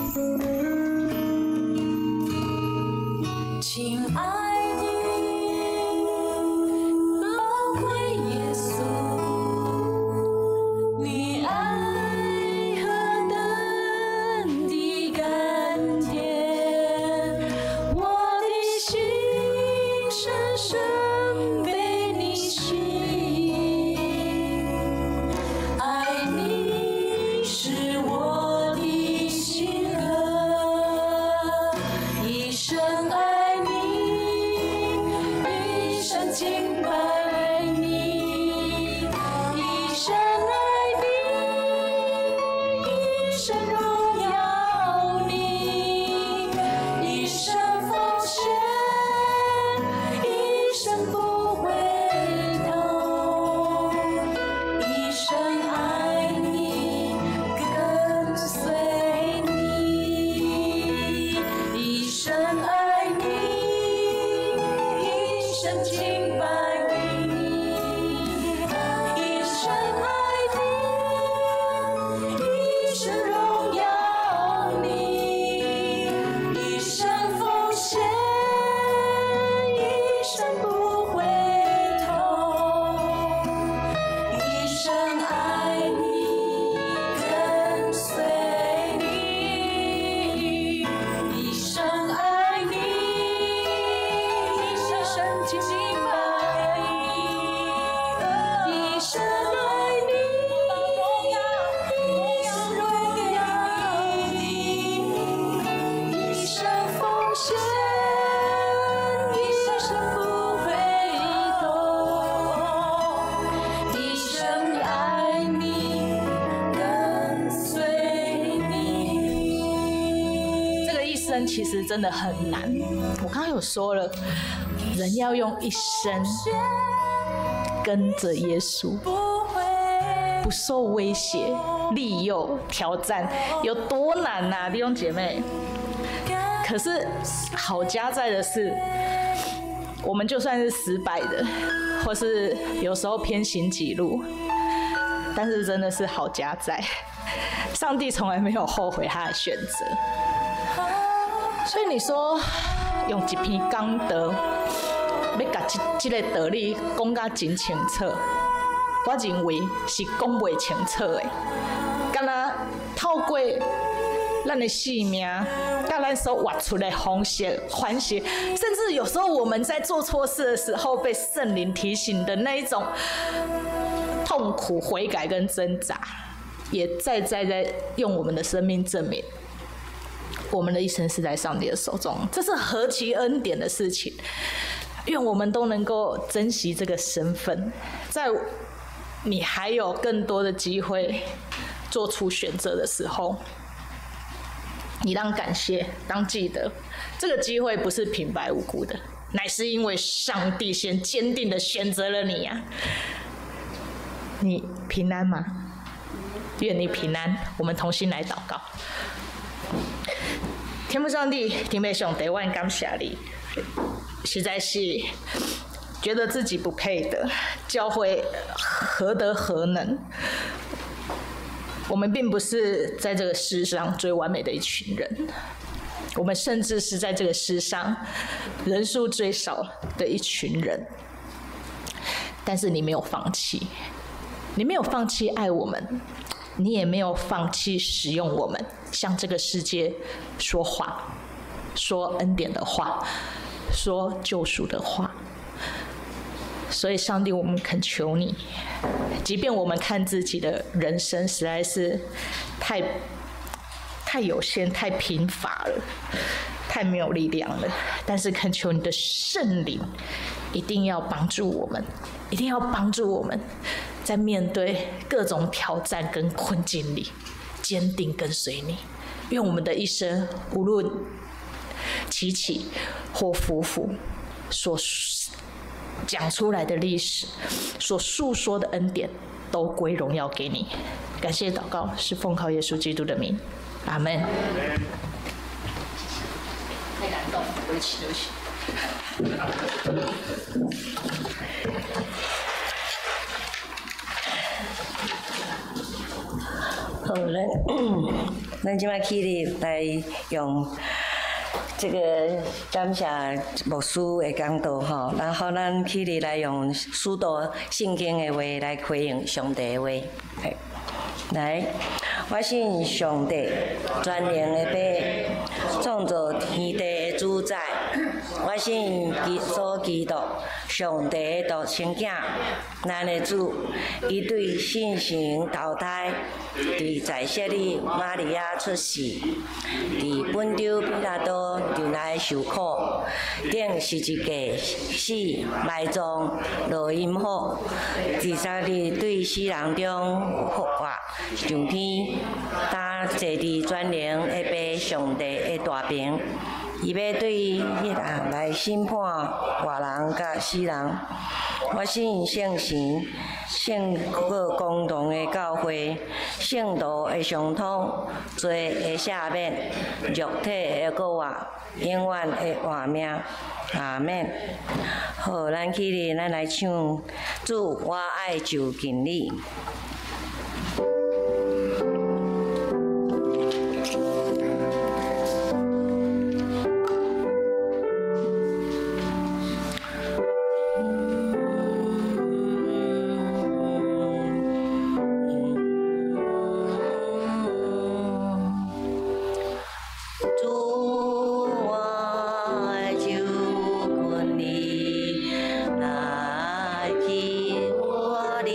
親愛的寶貴耶穌，你愛何等的甘甜，我的心深深被你吸引，愛你是我的喜樂，生其实真的很难。我刚刚有说了，人要用一生跟着耶稣，不受威胁、利诱、挑战，有多难呐，弟兄姐妹？可是好家在的是，我们就算是失败的，或是有时候偏行己路，但是真的是好家在，上帝从来没有后悔他的选择。所以你说用一篇讲道，欲共这个道理讲甲真清楚，我认为是讲袂清楚的。敢若透过咱的生命，佮咱所活出的方式、反省，甚至有时候我们在做错事的时候，被圣灵提醒的那一种痛苦、悔改跟挣扎，也在在在用我们的生命证明，我们的一生是在上帝的手中，这是何其恩典的事情！愿我们都能够珍惜这个身份，在你还有更多的机会做出选择的时候，你当感谢，当记得，这个机会不是平白无故的，乃是因为上帝先坚定的选择了你呀。你平安吗？愿你平安。我们同心来祷告。天父上帝，天父上帝，我感谢你，实在是觉得自己不配的，教会何德何能？我们并不是在这个世上最完美的一群人，我们甚至是在这个世上人数最少的一群人。但是你没有放弃，你没有放弃爱我们，你也没有放弃使用我们，向这个世界说话，说恩典的话，说救赎的话。所以，上帝，我们恳求你，即便我们看自己的人生实在是太有限、太贫乏了，太没有力量了，但是恳求你的圣灵一定要帮助我们，一定要帮助我们，在面对各种挑战跟困境里，坚定跟随你。愿我们的一生，无论起起或伏伏，所讲出来的历史，所诉说的恩典，都归荣耀给你。感谢祷告，是奉靠耶稣基督的名，阿门。太感动，对不起，对不起。好，咱这摆起立来用这个感谢牧师的讲道吼，然后咱起立来用使徒圣经的话来回应上帝的话。来，我信上帝全能的父，创造天地的主宰。我信耶稣基督，上帝的独生囝，咱的主，伊对圣神投胎，伫在圣女玛利亚出世，伫本丢彼拉多入内受苦，钉十字架死埋葬，落阴府，第三日对死人中复活，上天，担坐伫全能的父上帝的大爿。伊欲对彼日来审判活人佮死人。我信圣神、圣各公同的教会、圣徒的相通、罪的赦免、肉体的复活、永远的活命。阿们。好，咱起立，咱来唱《主，我爱就近你》。主，我爱就近你，来去我哩。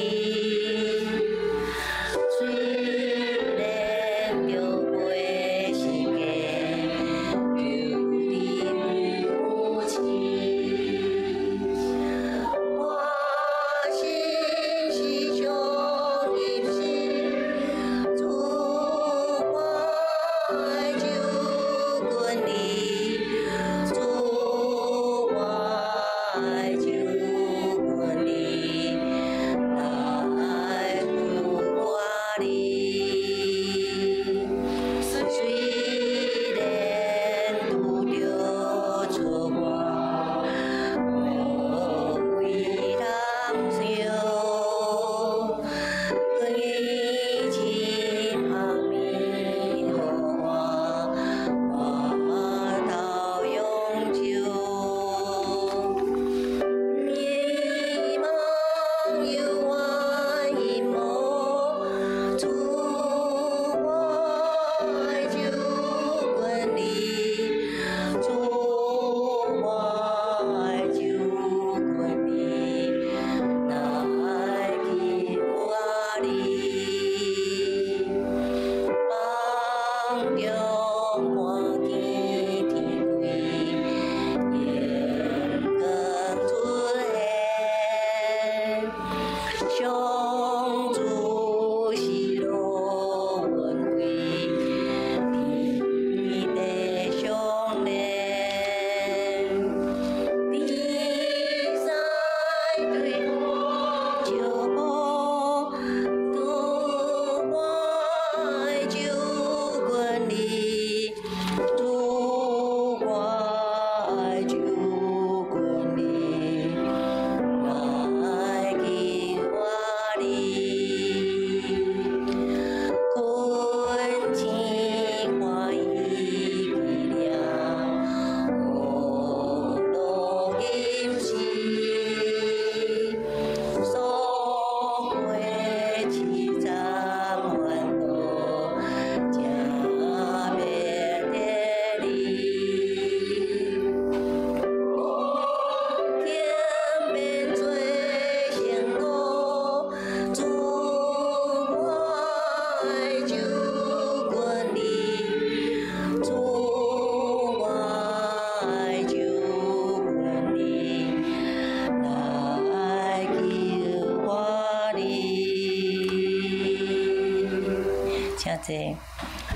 請坐。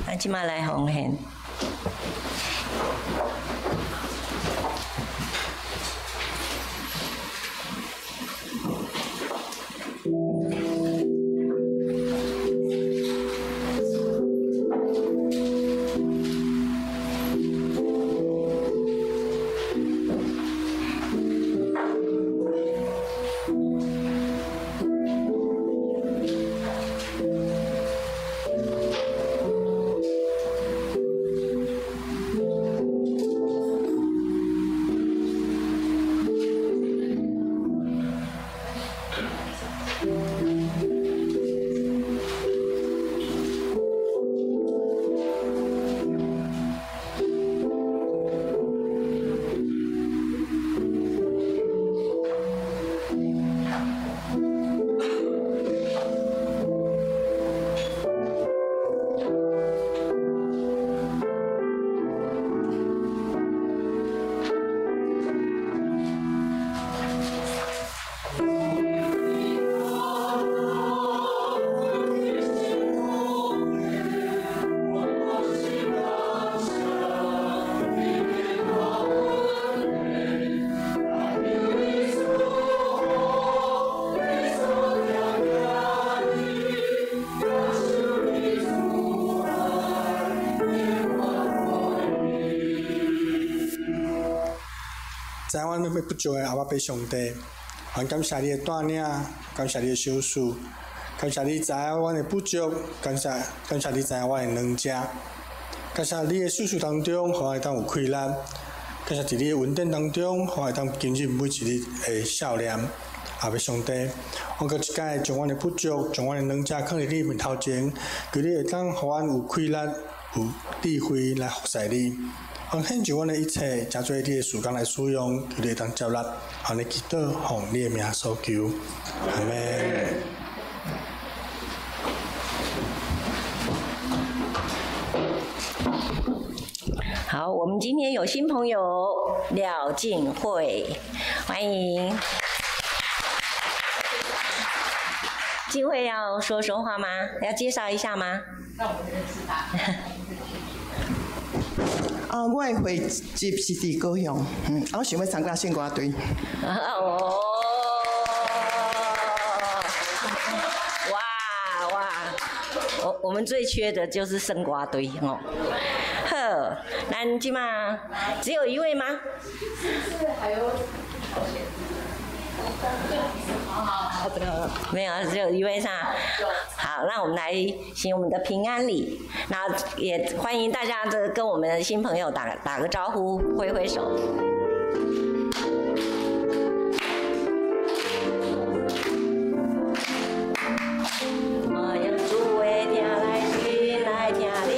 咱這馬來奉獻。知阮欲不足的阿爸父上帝，阮感謝你的帶領，感謝你的賞賜，感謝你知影阮的不足，感謝感謝你知影阮的軟弱，感謝你的賞賜當中，予阮會當有氣力，感謝佇你的恩典當中，予阮會當經歷每一日的少年。阿爸上帝，阮閣一擺將阮的不足，將阮的軟弱，囥佇你面頭前，求你會當予阮有氣力、有智慧來服侍你。阮獻上阮的一切，成做你的事工來使用，求你會當接納，按呢祈禱，奉你的名所求，阿們。好，我們今天有新朋友廖靜慧，歡迎。靜慧要說說話嗎？要介紹一下嗎？那我們認識他。啊，我的會籍是佇高雄，我想欲參加聖歌隊。哦，哇哇，我們最缺的就是聖歌隊哦。好，咱這馬只有一位嗎？還有。沒有，只有一位上。好，那我們來行我們的平安禮。那也歡迎大家這跟我們的新朋友打打個招呼，揮揮手。我用主的疼來心來疼你，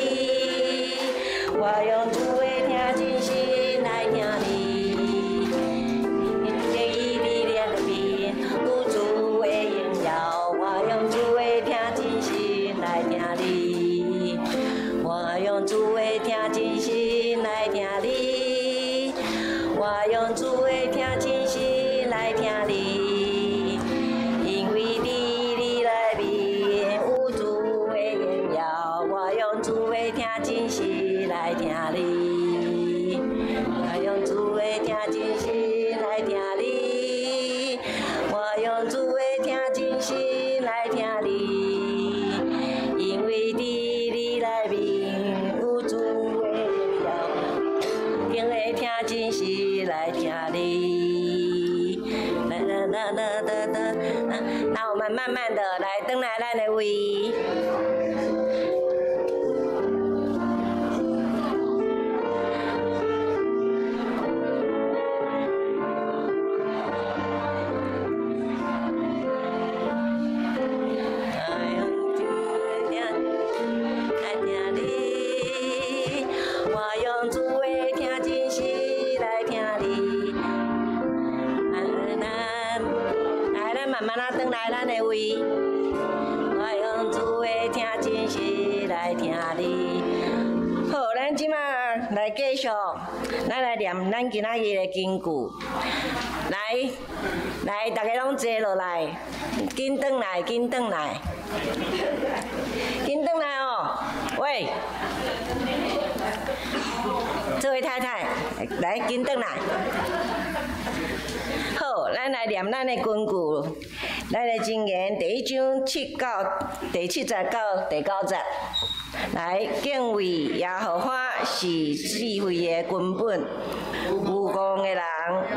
我用主的疼真心來疼你。我用主的疼真心來疼你，我用主的疼真心來疼你，因為佇你內面有主的榮耀，我用主的疼真心來疼你，我用主的疼真心來疼你，我用主的疼真心來疼你，因為佇你內面有主的榮耀，用的疼真心來疼你。啦啦啦啦啦啦，那我們慢慢的來轉來咱的位。我用主的疼真心來疼你。來，咱慢慢仔轉來咱的位。我用主的疼真心來疼你。好，咱這馬來繼續，咱來念咱今仔日的經句。來，來，大家攏坐落來，緊轉來，緊轉來，緊轉來哦。喂，這位太太，來，緊轉來。好，咱來念咱的根據，咱的箴言第一章七到第七節到第九節。來，敬畏耶和華是智慧的根本，愚戇的人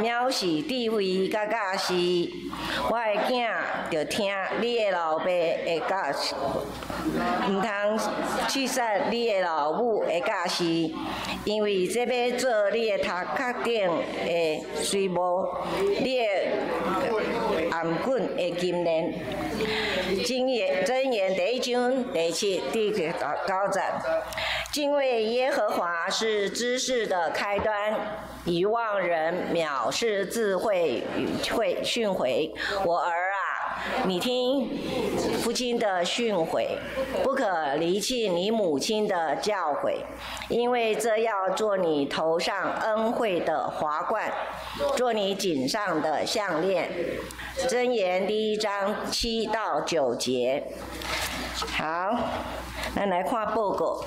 藐視智慧佮教示。我的囝，著聽你的老爸的教示，毋通棄殺你的老母的教示，因為這欲做你的頭殼頂的水帽，你的頷頸的金鏈。箴言，箴言第一章第七、第九節。敬畏耶和華是知識的開端，愚妄人藐視智慧與會訓誨。我兒啊，你聽父親的訓誨，不可離棄你母親的教誨，因為這要做你頭上恩惠的華冠，做你頸上的項鏈。箴言第一章7到9節。好，咱來看報告。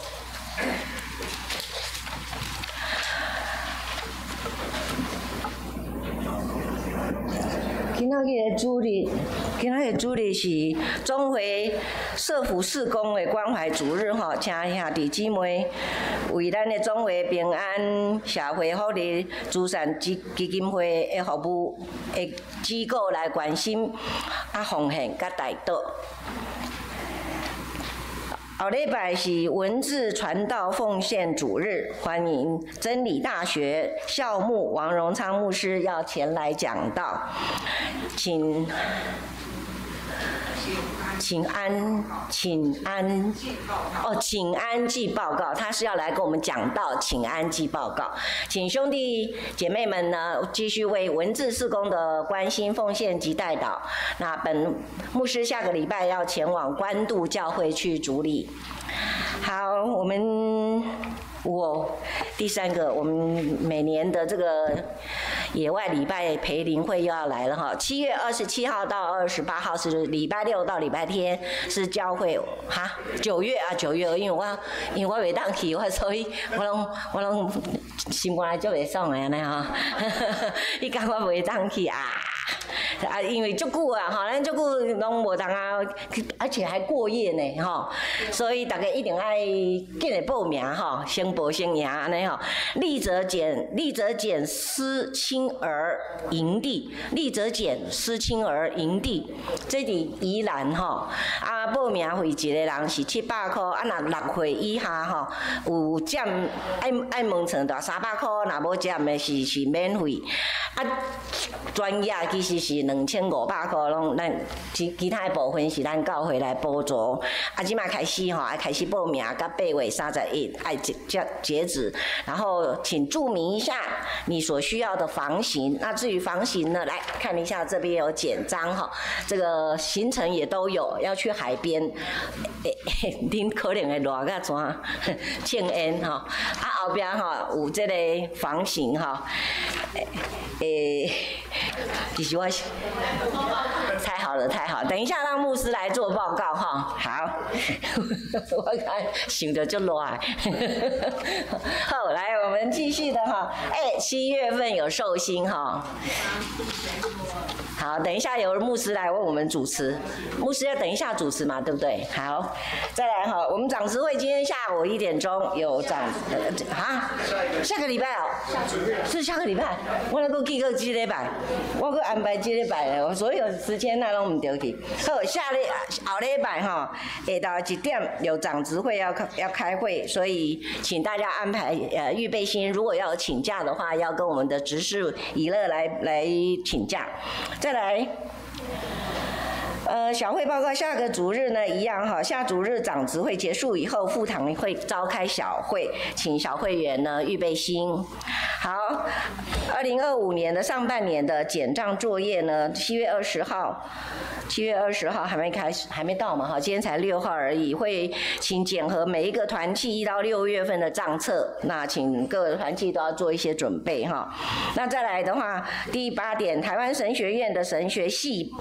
今仔日的主日，今仔日的主日是總會社福事工的關懷主日吼，請兄弟姊妹為咱的總會平安社會福利慈善基金會的服務的機構來關心啊奉獻佮代禱。後禮拜是文字傳道奉獻主日，歡迎真理大學校牧王榮昌牧師要前來講道，請請安，請安，哦，請安記報告，他是要來跟我們講道，請安記報告，請兄弟姐妹們呢繼續為文字事工的關心奉獻及代禱。那本牧師下個禮拜要前往關渡教會去主禮。好，我們我第三個，我們每年的這個野外禮拜培靈會又要來了哈。7月27號到28號是禮拜六到禮拜天，是教會哈。九月啊，九月，因為我袂當去，我所以我攏心肝內足袂爽的按呢吼。伊講我袂當去啊。啊，因為足久啊，吼，咱足久攏無通啊，而且還過夜呢，吼，所以大家一定愛緊來報名吼，先報先贏按呢吼。立澤簡立澤簡思親兒營地，立澤簡思親兒營地，這佇宜蘭吼。啊，報名費一個人是700箍，啊，若6歲以下吼，有佔愛愛問床大300箍，若無佔的是免費。啊，專業其實是2500箍，攏咱其其他的部分是咱教會來補助。啊，這馬開始吼，愛開始報名，到8月31愛截截止。然後請注明一下你所需要的房型。那至於房型呢，來看一下這邊有簡章哈，這個行程也都有，要去海邊，恁可能會熱甲怎？慶煙吼，啊後壁吼有這個房型吼，欸，其實我太好了，太好！等一下讓牧師來做報告哈。好，我看想著足熱。好，來我們繼續的哈。欸，7月份有壽星哈。好，等一下由牧師來為我們主持，牧師要等一下主持嘛，對不對？好，再來哈，我們長執會今天下午1點鐘有長，啊，下個禮拜哦，是下個禮拜，我那個記個這禮拜，我閣安排這禮拜，我所有時間那攏毋對去。好，下禮後禮拜哈，下晝1點有長執會要開會，所以請大家安排預備心，如果要請假的話，要跟我們的執事以樂來請假。再來，小會報告，下個主日呢一樣哈，下主日長執會結束以後，副堂會召開小會，請小會員呢預備心。好，2025年的上半年的簡帳作業呢，7月20號，7月20號還沒開始，還沒到嘛哈，今天才6號而已。會請檢核每一個團契1到6月份的帳冊，那請各個團契都要做一些準備哈。那再來的話，第8點，台灣神學院的神學系。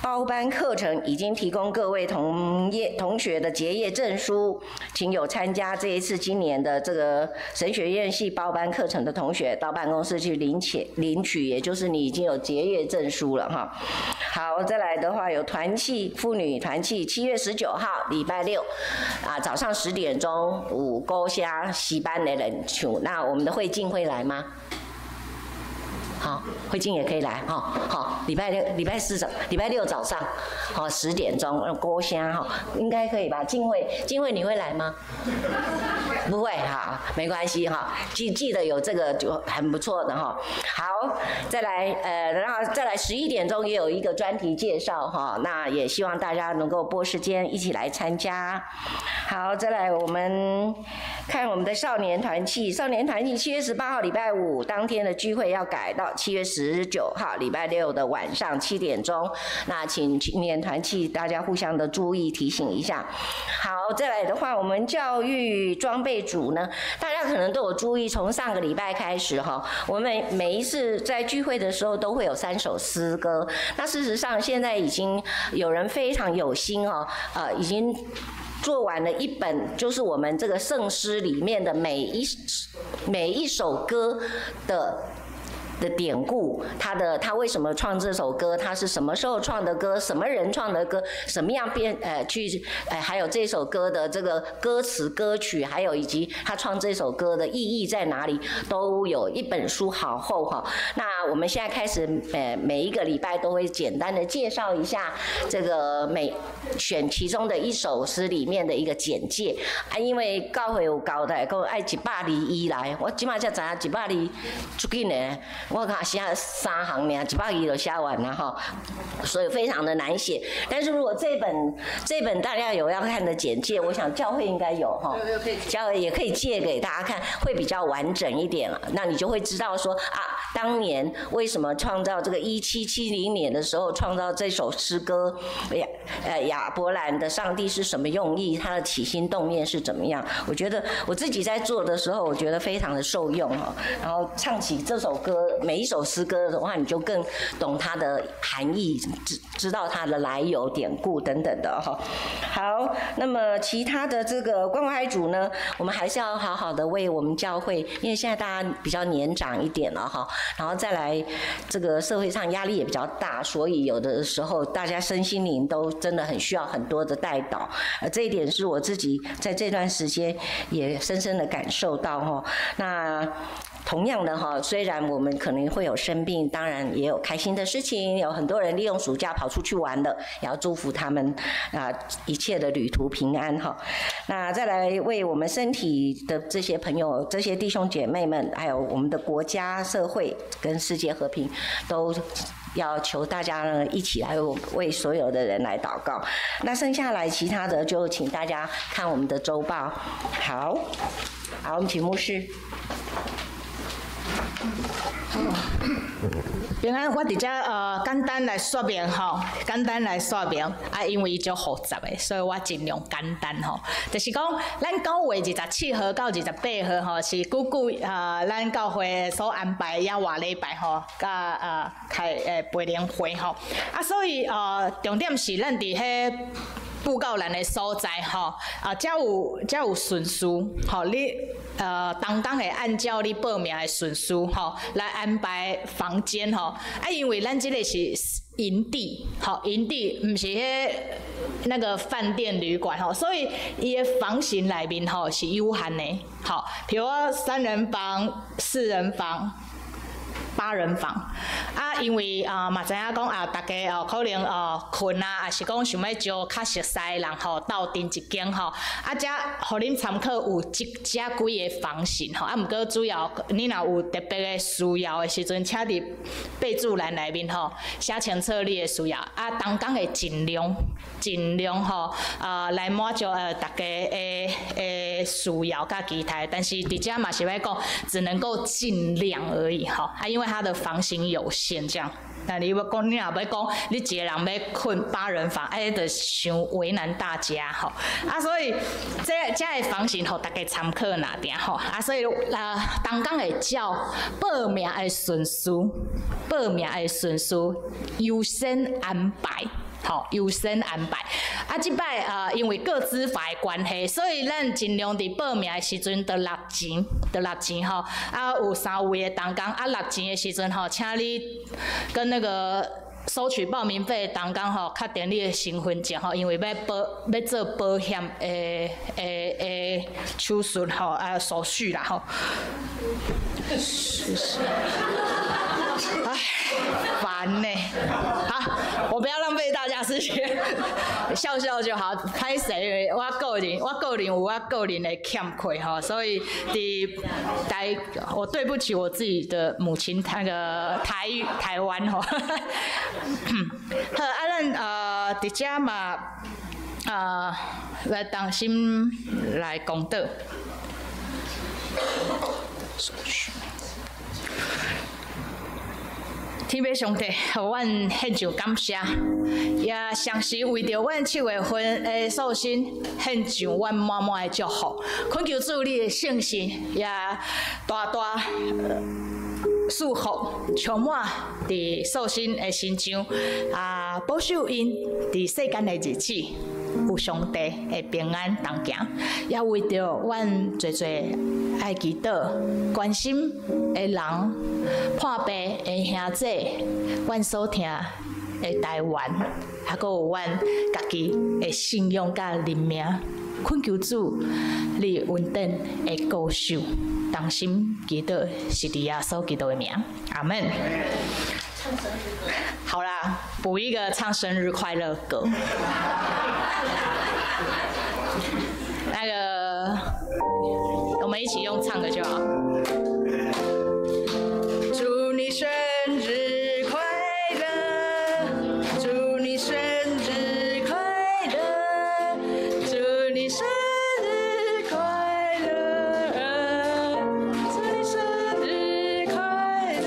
包班课程已经提供各位同业同学的结业证书，请有参加这一次今年的这个神学院系包班课程的同学到办公室去领取领取，也就是你已经有结业证书了哈。好，再来的话有团契妇女团契，7月19号礼拜六啊早上10点钟五沟虾西班的人唱，那我们的慧静会来吗？好，慧静也可以来哈。好，礼拜六、礼拜四早、礼拜六早上，好10点钟，郭虾哈，应该可以吧？静慧，静慧你会来吗？不会哈，没关系哈，记得有这个就很不错的哈。好，再来然后再来11点钟也有一个专题介绍哈，那也希望大家能够拨时间一起来参加。好，再来我们看我们的少年团契，少年团契7月18号礼拜五当天的聚会要改到7月19号礼拜六的晚上7点钟，那请青年团契大家互相的注意提醒一下。好，再来的话，我们教育装备组呢，大家可能都有注意，从上个礼拜开始哈，我们每一次在聚会的时候都会有三首诗歌。那事实上现在已经有人非常有心哦，已经做完了一本，就是我们这个圣诗里面的每一首歌的典故，他为什么创这首歌？他是什么时候创的歌？什么人创的歌？什么样编去还有这首歌的这个歌词歌曲，还有以及他创这首歌的意义在哪里，都有一本书好厚哈。那我们现在开始每一个礼拜都会简单的介绍一下这个每选其中的一首诗里面的一个简介啊，因为教會有交代講愛100字以內，我這馬才知影一百字足緊的。我看寫三行爾，100字就寫完了哈，所以非常的難寫。但是如果這本大家有要看的簡介，我想教會應該有哈，教會也可以借給大家看，會比較完整一點了。那你就會知道說啊，當年為什麼創造這個1770年的時候創造這首詩歌，亞伯蘭的上帝是什麼用意，他的起心動念是怎麼樣？我覺得我自己在做的時候，我覺得非常的受用哈。然後唱起這首歌，每一首詩歌的話，你就更懂它的含義，知道它的來由、典故等等的哈。好，那麼其他的這個關懷組呢，我們還是要好好的為我們教會，因為現在大家比較年長一點了哈，然後再來這個社會上壓力也比較大，所以有的時候大家身心靈都真的很需要很多的代禱。這一點是我自己在這段時間也深深的感受到哈。那同樣的哈，雖然我們可能會有生病，當然也有開心的事情，有很多人利用暑假跑出去玩的，也要祝福他們啊，一切的旅途平安哈。那再來為我們身體的這些朋友、這些弟兄姐妹們，還有我們的國家、社會跟世界和平，都要求大家呢一起來為所有的人來禱告。那剩下來其他的就請大家看我們的週報。好，好，我們請牧師。平安，我佇遮簡單來說明吼，簡單來說明啊，因為伊足複雜的，所以我盡量簡單吼。就是講，咱9月27號到28號吼，是久久咱教會所安排野外禮拜吼，佮開培靈會吼。啊，所以重點是咱佇彼布告欄的所在吼，啊，才有順序吼，你同工會按照你報名的順序吼來安排房間吼。啊，因為咱這個是營地，吼，營地毋是彼那個飯店旅館吼，所以伊的房型內面吼是有限的，吼，譬如講三人房、四人房、八人房啊，因為啊嘛知影講啊，大家哦可能哦睏啊，抑是講想欲招較熟似的人吼鬥陣一間吼，啊，才予恁參考有這這幾个房型吼，啊，毋過主要你若有特別的需要的時陣，請佇備註欄內面吼寫清楚你的需要，啊，同工會盡量盡量吼啊來滿足大家的需要佮期待，但是佇遮嘛是欲講，只能夠盡量而已吼，啊，因為它的房型有限，這樣。那你欲講，你若欲講，你一个人欲睏八人房，哎，就傷為難大家吼。啊，所以這個房型予大家參考爾爾吼。啊，所以啊，同工會照報名的順序，報名的順序優先安排。吼，优先安排。啊，這擺因為個資法的關係，所以咱盡量佇報名的時陣就納錢，就納錢吼。啊，有三位的同工，啊，納錢的時陣吼，請你跟那個收取報名費的同工吼，確定你的身份證吼，因為欲保欲做保險的的的手續吼，啊手續啦吼。是是。唉，煩呢。好，我不要浪費大家時間，笑笑就好。歹勢，我個人有我個人的欠缺吼，所以佇台，我對不起我自己的母親，那個台灣吼。好，啊，咱佇遮嘛，來同心來公禱。天父上帝，予阮獻上感謝，也同時為著阮七月份的壽星獻上阮滿滿的祝福，懇求主你的聖神也大大賜福，充滿佇壽星的身上，啊，保守𪜶佇世間的日子有上帝的平安同行，也為著阮濟濟愛祈禱、關心的人、破病的兄弟，阮所疼的台灣，還閣有阮家己的信仰佮人命，懇求主，你恩典的顧守，同心祈禱，是佇耶穌基督的名，阿門。好啦，補一個唱生日快樂歌。那個，我們一起用唱的就好。祝你生日快樂，祝你生日快樂，祝你生日快樂，祝你生日快樂。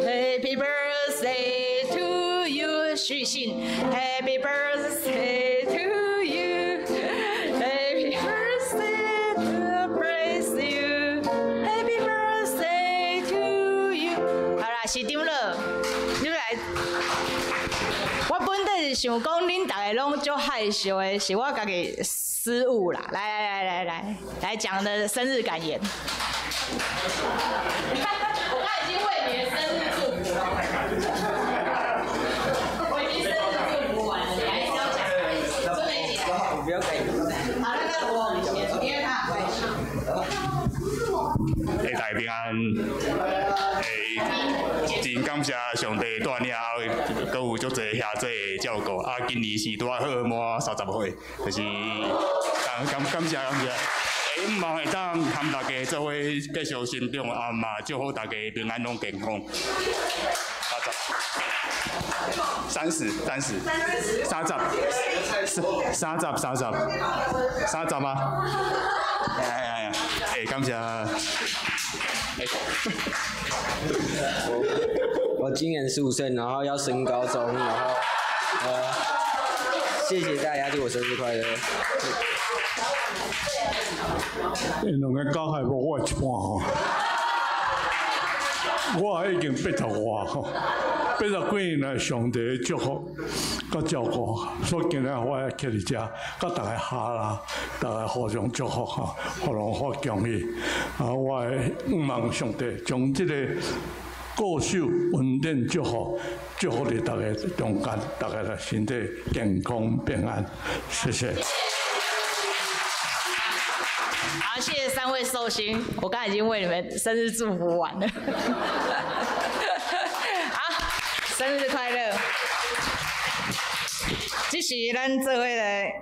Happy birthday to you，許信。Happy birthday to you。Happy birthday to bless you. Happy birthday to you. 好啦，市長了，你來。我本底是想講，恁逐个攏足害羞的，是我家己失誤啦。來來來來來，來講的生日感言。我剛已經為你的生日祝福了。我已經生日祝福完了，你還是要講？真沒講。我不要改。好，那個我先，因為他很害羞。欸，大家平安。欸，真感謝上帝帶領，閣有足濟兄弟的照顧。啊，今年是拄仔好滿30歲，就是感謝感謝。欸，希望會當和大家做伙繼續成長，啊嘛祝福大家平安攏健康。30，30，30，三十，三十，三十嗎？哎哎哎，欸，感謝。欸，我今年15歲，然後要升高中，然後謝謝大家祝我生日快樂。𪜶兩个加起來無我的一半吼，我已經80外吼，80幾年來上帝的祝福佮照顧，所以今日我會徛佇遮，佮大家哈啦，大家互相祝福吼，互相發恭喜。啊，我會望上帝將這個顧守恩典祝福，祝福佇大家中間，大家的身體健康平安，謝謝。好，謝謝三位壽星，我剛才已經為你們生日祝福完了。好，生日快樂！這是咱做伙來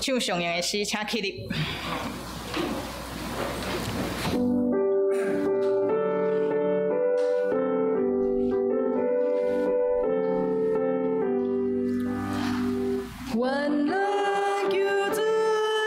唱上用的詩，請起立。願咱親手行。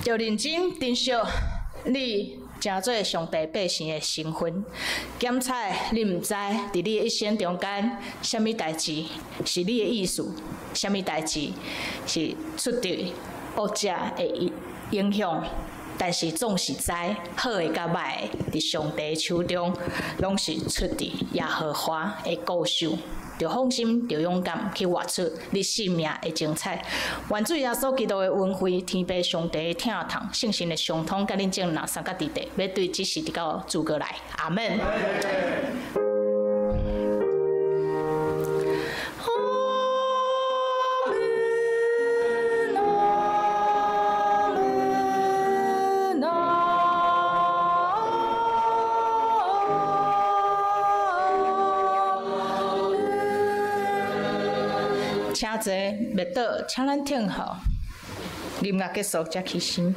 就認真珍惜你成做上帝百姓的身份。檢採你毋知佇你的一生中間，啥物代誌是你的意思，啥物代誌是出佇惡者的影響。但是總是知好的佮歹的，佇上帝手中，攏是出佇耶和華的顧守。著放心，著勇敢去活出你生命的精彩。願主耶穌基督的恩惠、天父上帝的疼痛、聖神的相通，佮恁眾人三甲弟弟，欲對這時直到主閣來。阿門。請坐，袂倒，請咱聽候。音樂結束才起身。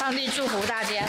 上帝祝福大家。